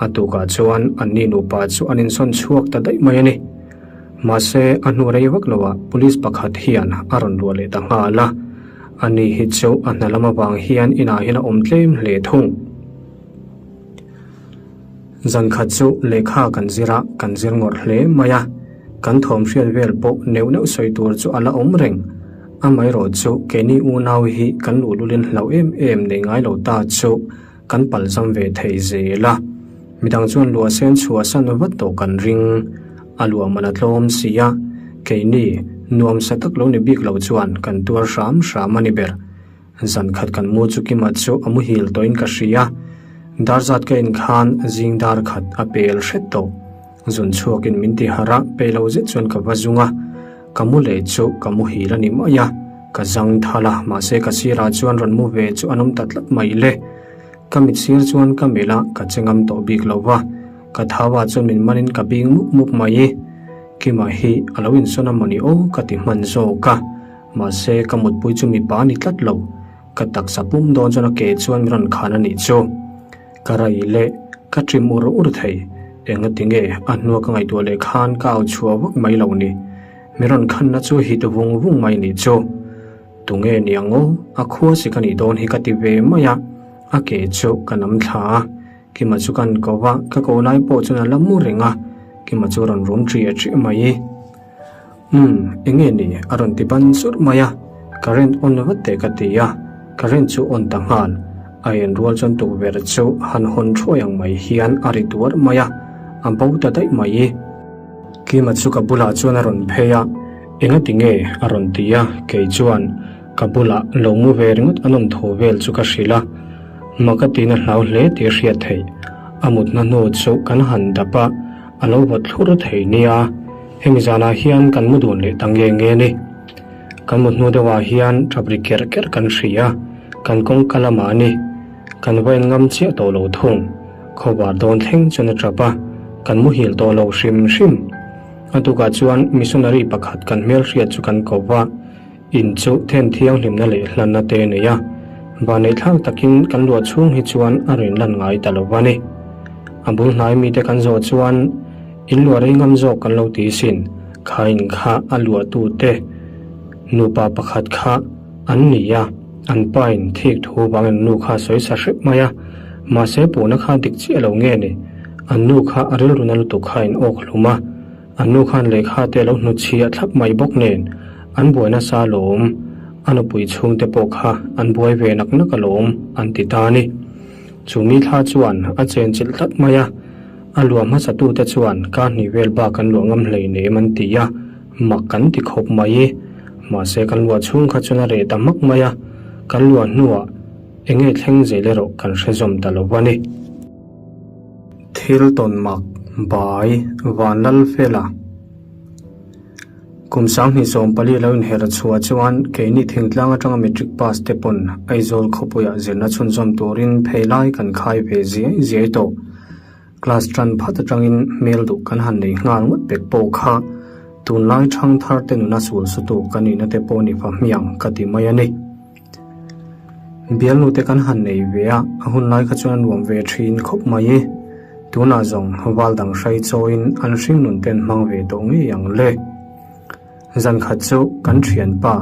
a tukah chuan anni nupa chu an insawn chhuak ta daih mai a ni. Mahse, a hnu rei vak loah police pakhat hian a rawn luah leh ta nghal a, ani hi chu a hna lam avang hian inah hian a awm tlem hle thung. Zan khat chu lehkha kan zir a, kan zir ngawrh hle mai a, kan thawm hriat vel pawh neuh neuh sawi tur chu a la awm reng. Amaherawh chu keini unau hi kan luhlulin hlauh em em nei ngai lo ta chu kan palzam ve thei zel a. Midang chuan luah sen chhuahsan vat tawh kan ring. A luah man a tlawm si a, keini nuamsa tak lo ni bik lo chuan kan tuar hram hram a ni ber. Zan khat kan mu chu Kima chu a muhil tawhin ka hria. Dar zat ka en khan zing dar khat a pel hret tawh. Zun chhuakin min ti harh a, pe lo zet chuan ka va zung a. Ka mu leh chu ka muhil a ni mai a, ka zang thal a, mahse ka sirah chuan rawn mu ve chu an awm ta tlat mai le. Ka mit sir chuan ka melh a, ka che ngam tawh bik lo va. Ka thau ah chuan min manin ka bing mup mup mai. Kima hi a lo insawn a mawni aw ka ti hman zawk a. Mahse, ka mutpui chu mipa a ni tlat lo. Ka taksa pum dawn chuan a ke chuan min rawn khan a nih chu. Ka rai leh ka ṭim ur ur thei. Engati nge a hnua ka ngaihtuah leh khan ka au chhuah vak mai lo ni. Min rawn khanna chu hit vung vung mai nih chu. Tunge ni ang aw, a khua si ka nih dawn hi ka ti ve mai a, a ke chu ka nam thla a. Kima chu kan ko va, ka ko lai pawh chuan a la mu reng a, Kima chu rawn rum ṭi a ṭi mai. Umm, enge ni? a rawn ti ban churh mai a, current on vat teh ka ti a, current chu on ta nghal. A en rual chuan tukverh chu han hawn thuai ang mai hian a ri tuar mai a, a bo ta daih mai. Kima chu ka bulah chuan a rawn phei a, enga ti nge? a rawn ti a, kei chuan ka bulah lo mu ve ringawt an awm tho vel chu ka hrilh a, mak a tiin a hlau hle tih a hriat theih. A mutna hnu chu kan han dap a, a lo vawt thlur thei nia. Hemi zanah hian kan mu dun leh ta nge nge ni. Kan mut hnu deuhah hian ṭap ri kerh kerh kan hria, kan kawngka lamah a ni. Kan va en ngam chiah tawh lo thung. Khawvar dawn thleng chuan a ṭap a, kan muhil tawh lo hrim hrim. A tukah chuan missionary pakhat kan hmelhriat chu kan ko va, in chu then thianghlimna leh hlanna te a nei a. Vanneihthlak takin kan luah chhung hi chuan a rawn lan ngai ta lo va ni. A bul hnai mite kan zawh chuan In luah rei ngam zawk kan lo ti sin, kha in kha a luahtute nupa pakhat kha an ni a, an pa in thik thu vang an nu kha sawi sa hrep mai a, mahse puhna kha dik chiah lo nge ni, an nu kha a rilru na lutuk kha in awk hlum a, an nu khan lehkha te lo hnutchhiah thlap mai bawk nen an buai nasa alawm, a nupui chhungte pawh kha an buai ve nak nak alawm an ti ta a ni. Chu mi thla chuan a chenchilh tlat mai a. A luah hmasatute chuan kar hnih vel bak an luah ngam hleinem an ti a, mak kan ti khawp mai. Mahse kan luah chhung kha chuan a reh ta hmak mai a, kan luah hnuah eng nge thleng zel erawh kan hre zawm ta lo a ni. Thil tawn mak, Bai, Vanlalfela. Kum 2014 lo inher chhuah chuan keini thingtlang atanga matric pass te pawn Aizawl khawpuiah zirna chhunzawm turin phei lai kan khai ve ziai ziai tawh. Class tan phat atangin hmel duh kan han nei nghal ngawt pek pawh kha tunlai thangthar te nuna sul sutu ka nihna te pawh ni fa hmiang ka ti mai a ni. Bialnu te kan han nei ve a, a hun lai kha chuan a nuam ve thin khawp mai i. Tunah zawng val dang hrai chawiin an hringnun te an hmang ve tawh ngei ang le. Zan khat chu kan thianpa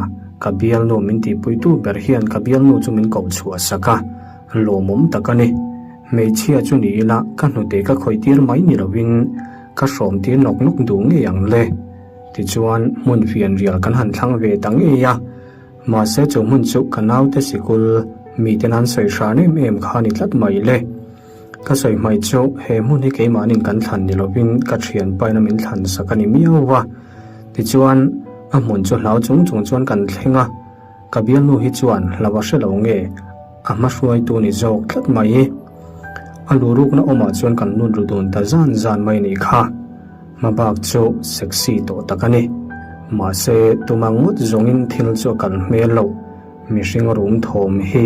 ka bialnu min tihpuitu ber hian ka bialnu chu min koh chhuah sak a, lawmawm tak a ni. Hmeichhia chu ni ila ka hnute ka khawih tir mai ni lovin ka hrawm tir nawk nawk duh ngei ang le. Tichuan hmun fianrial kan han thlang ve ta ngei a. Mahse chu hmun chu ka naute sikul miten an sawi hran em em kha a ni tlat mai le. Ka sawi hmai chu he hmun hi keimahnin kan thlan ni lovin ka thianpaina min thlan sak a ni miau va. Tichuan a hmun chu hlau chung chung chuan kan thleng a, ka bialnu hi chuan hlau a hre lo nge a hma hruaitu ni zawk tlat mai. A lurukna awmah chuan kan lut ru dun ta zan zan mai nih kha. Hmabak chu sexy tawh tak a ni. Mahse, tuma ngawt zawngin thil chu a kal hmel lo. Mihring rum thawm hi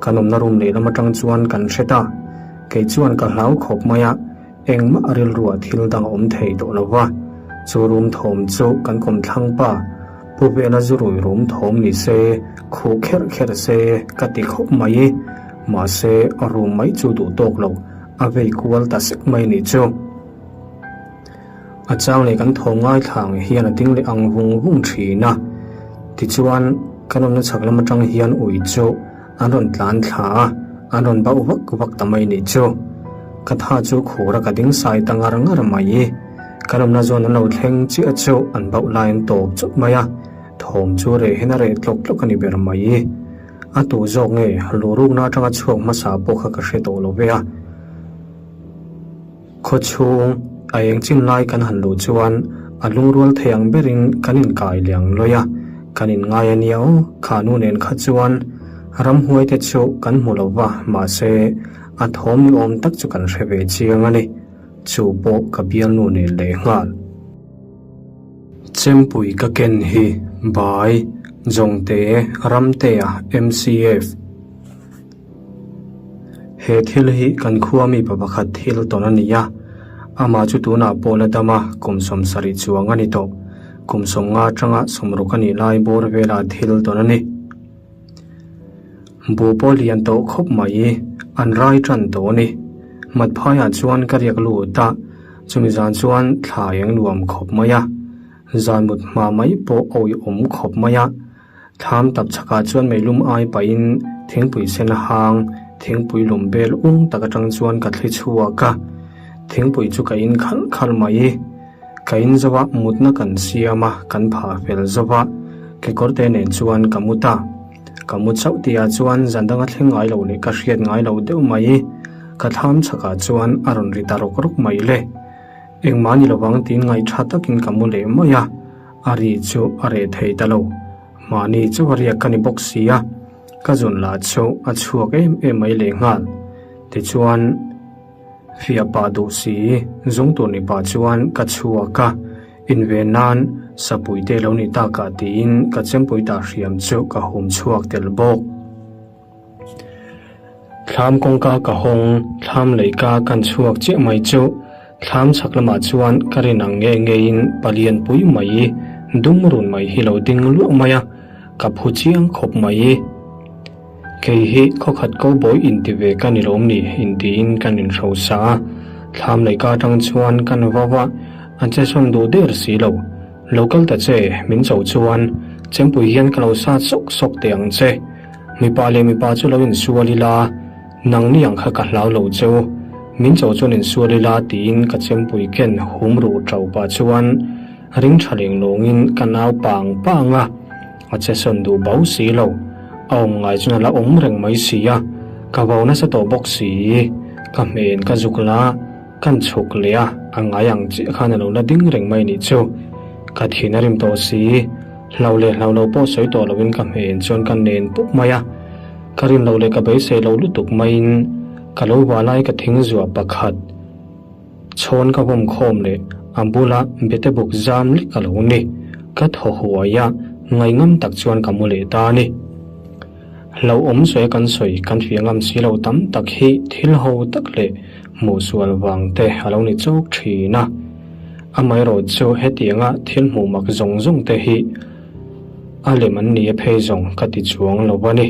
kan awmna room lehlam atang chuan kan hre ta. Kei chuan ka hlau khawp mai a, engmah rilruah thil dang a awm thei tawh lo va. Chu rum thawm chu kan kawmthlang pa Pu Vela zu rui rum thawm ni se, khuh kherh kherh se ka ti khawp mai. Mahse, rum mai chu duh tawk lo, a vei kual ta sek mai ni chu. A chang leh kan thaw ngaithlang hian a ding leh ang vung vung thin a. Tichuan, kan awmna chhak lam atang hian ui chu an rawn tlan thla a, an rawn bauh vak vak ta mai nih chu. Ka tha chu khur a ka ding sai ta ngar ngar mai. Kan awmna zawn an lo thleng chiah chu an bauh lai an tawp chawt mai a. Thawm chu reh hian a reh tlawk tlawk a ni ber mai. A tu zawk nge luhrukna atanga chhuak hmasa pawh kha ka hre tawh lo ve a. Khaw chhung a eng chin lai kan han luh chuan a lungrual thei ang berin kan inkai liang lawih a, kan inngai a nia aw, kha nu nen kha chuan ramhuai te chu kan hmu lo va, mahse a thawm ni awm tak chu kan hre ve chiang a ni, chu pawh ka bialnu nen lehnghal. Chempui ka ken hi Bai, Jongte, Ramtea, MCF. He thil hi kan khua mipa pakhat thil tawn a ni a, amah chu tunah pawh la dam a, kum 70 chuang a ni tawh. Kum 50 atanga 60 a nih lai bawr velah thil tawn a ni. Bu pawh lian tawh khawp mai, an rai tan tawh a ni. Matphaiah chuan ka riak lut a, chumi zan chuan thla eng nuam khawp mai a, zan mut hma mai pawh a uiawm khawp mai a. Thlam tap chhakah chuan meilum ai pahin thingpui sen a hang, thingpui lum bel ung tak atang chuan ka thli chhuak a, thingpui chu ka in khalh khalh mai. Ka in zo a, mutna kan siam a, kan phah fel zo va, kekawrte nen chuan ka mu ta. Ka mu chauh tihah chuan zan danga thleng ngai lo leh ka hriat ngai lo deuh mai. Ka thlam chhakah chuan a rawn ri ta rawk rawk mai le. Engmah ni lovang tiin ngaihtha takin ka mu leh mai a. A ri chu a reh thei ta lo. Mahni chauh a riak ka ni bawk si a, ka zun lah chu a chhuak em em mai leh nghal. Tichuan, fiah pah duh si, zung tur ni pah chuan ka chhuak a, inven nan sapui te lo ni takah tiin ka chempui tah hriam chu ka hum chhuak tel bawk. Thlam kawngka ka hawng, thlam leika kan chhuak chiah mai chu thlam chhak lamah chuan ka rin ang nge ngeiin palian pui mai dum run mai hi lo ding luah mai a, ka phu chiang khawp mai. Kei hi khawkhat cowboy inti ve ka ni lawm ni intiin kan inhrosa a, thlam leika atang chuan kan vau a, a che sawn duh der si lo. Lo kal ta che, min cho chuan chempui hian ka lo sat sawk sawk teh ang che. Mipa leh mipa chu lo insual ila, nang ni ang kha ka hlau lo cheu, min cho chuan insual ila tiin ka chempui ken hum ruh tau pah chuan ring tha leng lawngin ka nau pang pang a, a che sawn duh bau si lo, a awm ngai chuan a la awm reng mai si a, ka vau nasa tawh bawk si, ka hmen ka zuk la. Kan chhuk leh a, a ngai ang chiah khan a lo la ding reng mai nih chu. Ka thin a rim tawh si, hlau leh hlau lo pawh sawi tawh loin ka hmeh chuan ka nen pup mai a. Ka rin lo leh ka beisei lo lutuk maiin ka lo vah lai ka thing zuah pakhat chhawn ka vawm khawm leh a bula bete buk zam lek a lo ni. Ka thaw huai a, ngaihngam tak chuan ka mu leh ta a ni. Hlauhawm sawi a kan sawi kan fiah ngam si lo tam tak hi thil ho tak leh hmuhsual vang te a lo ni chawk thin a. Amaherawh chu hetianga thil hmuh mak zawng zawng te hi a lem an ni e phei zawng ka ti chuang lo a ni.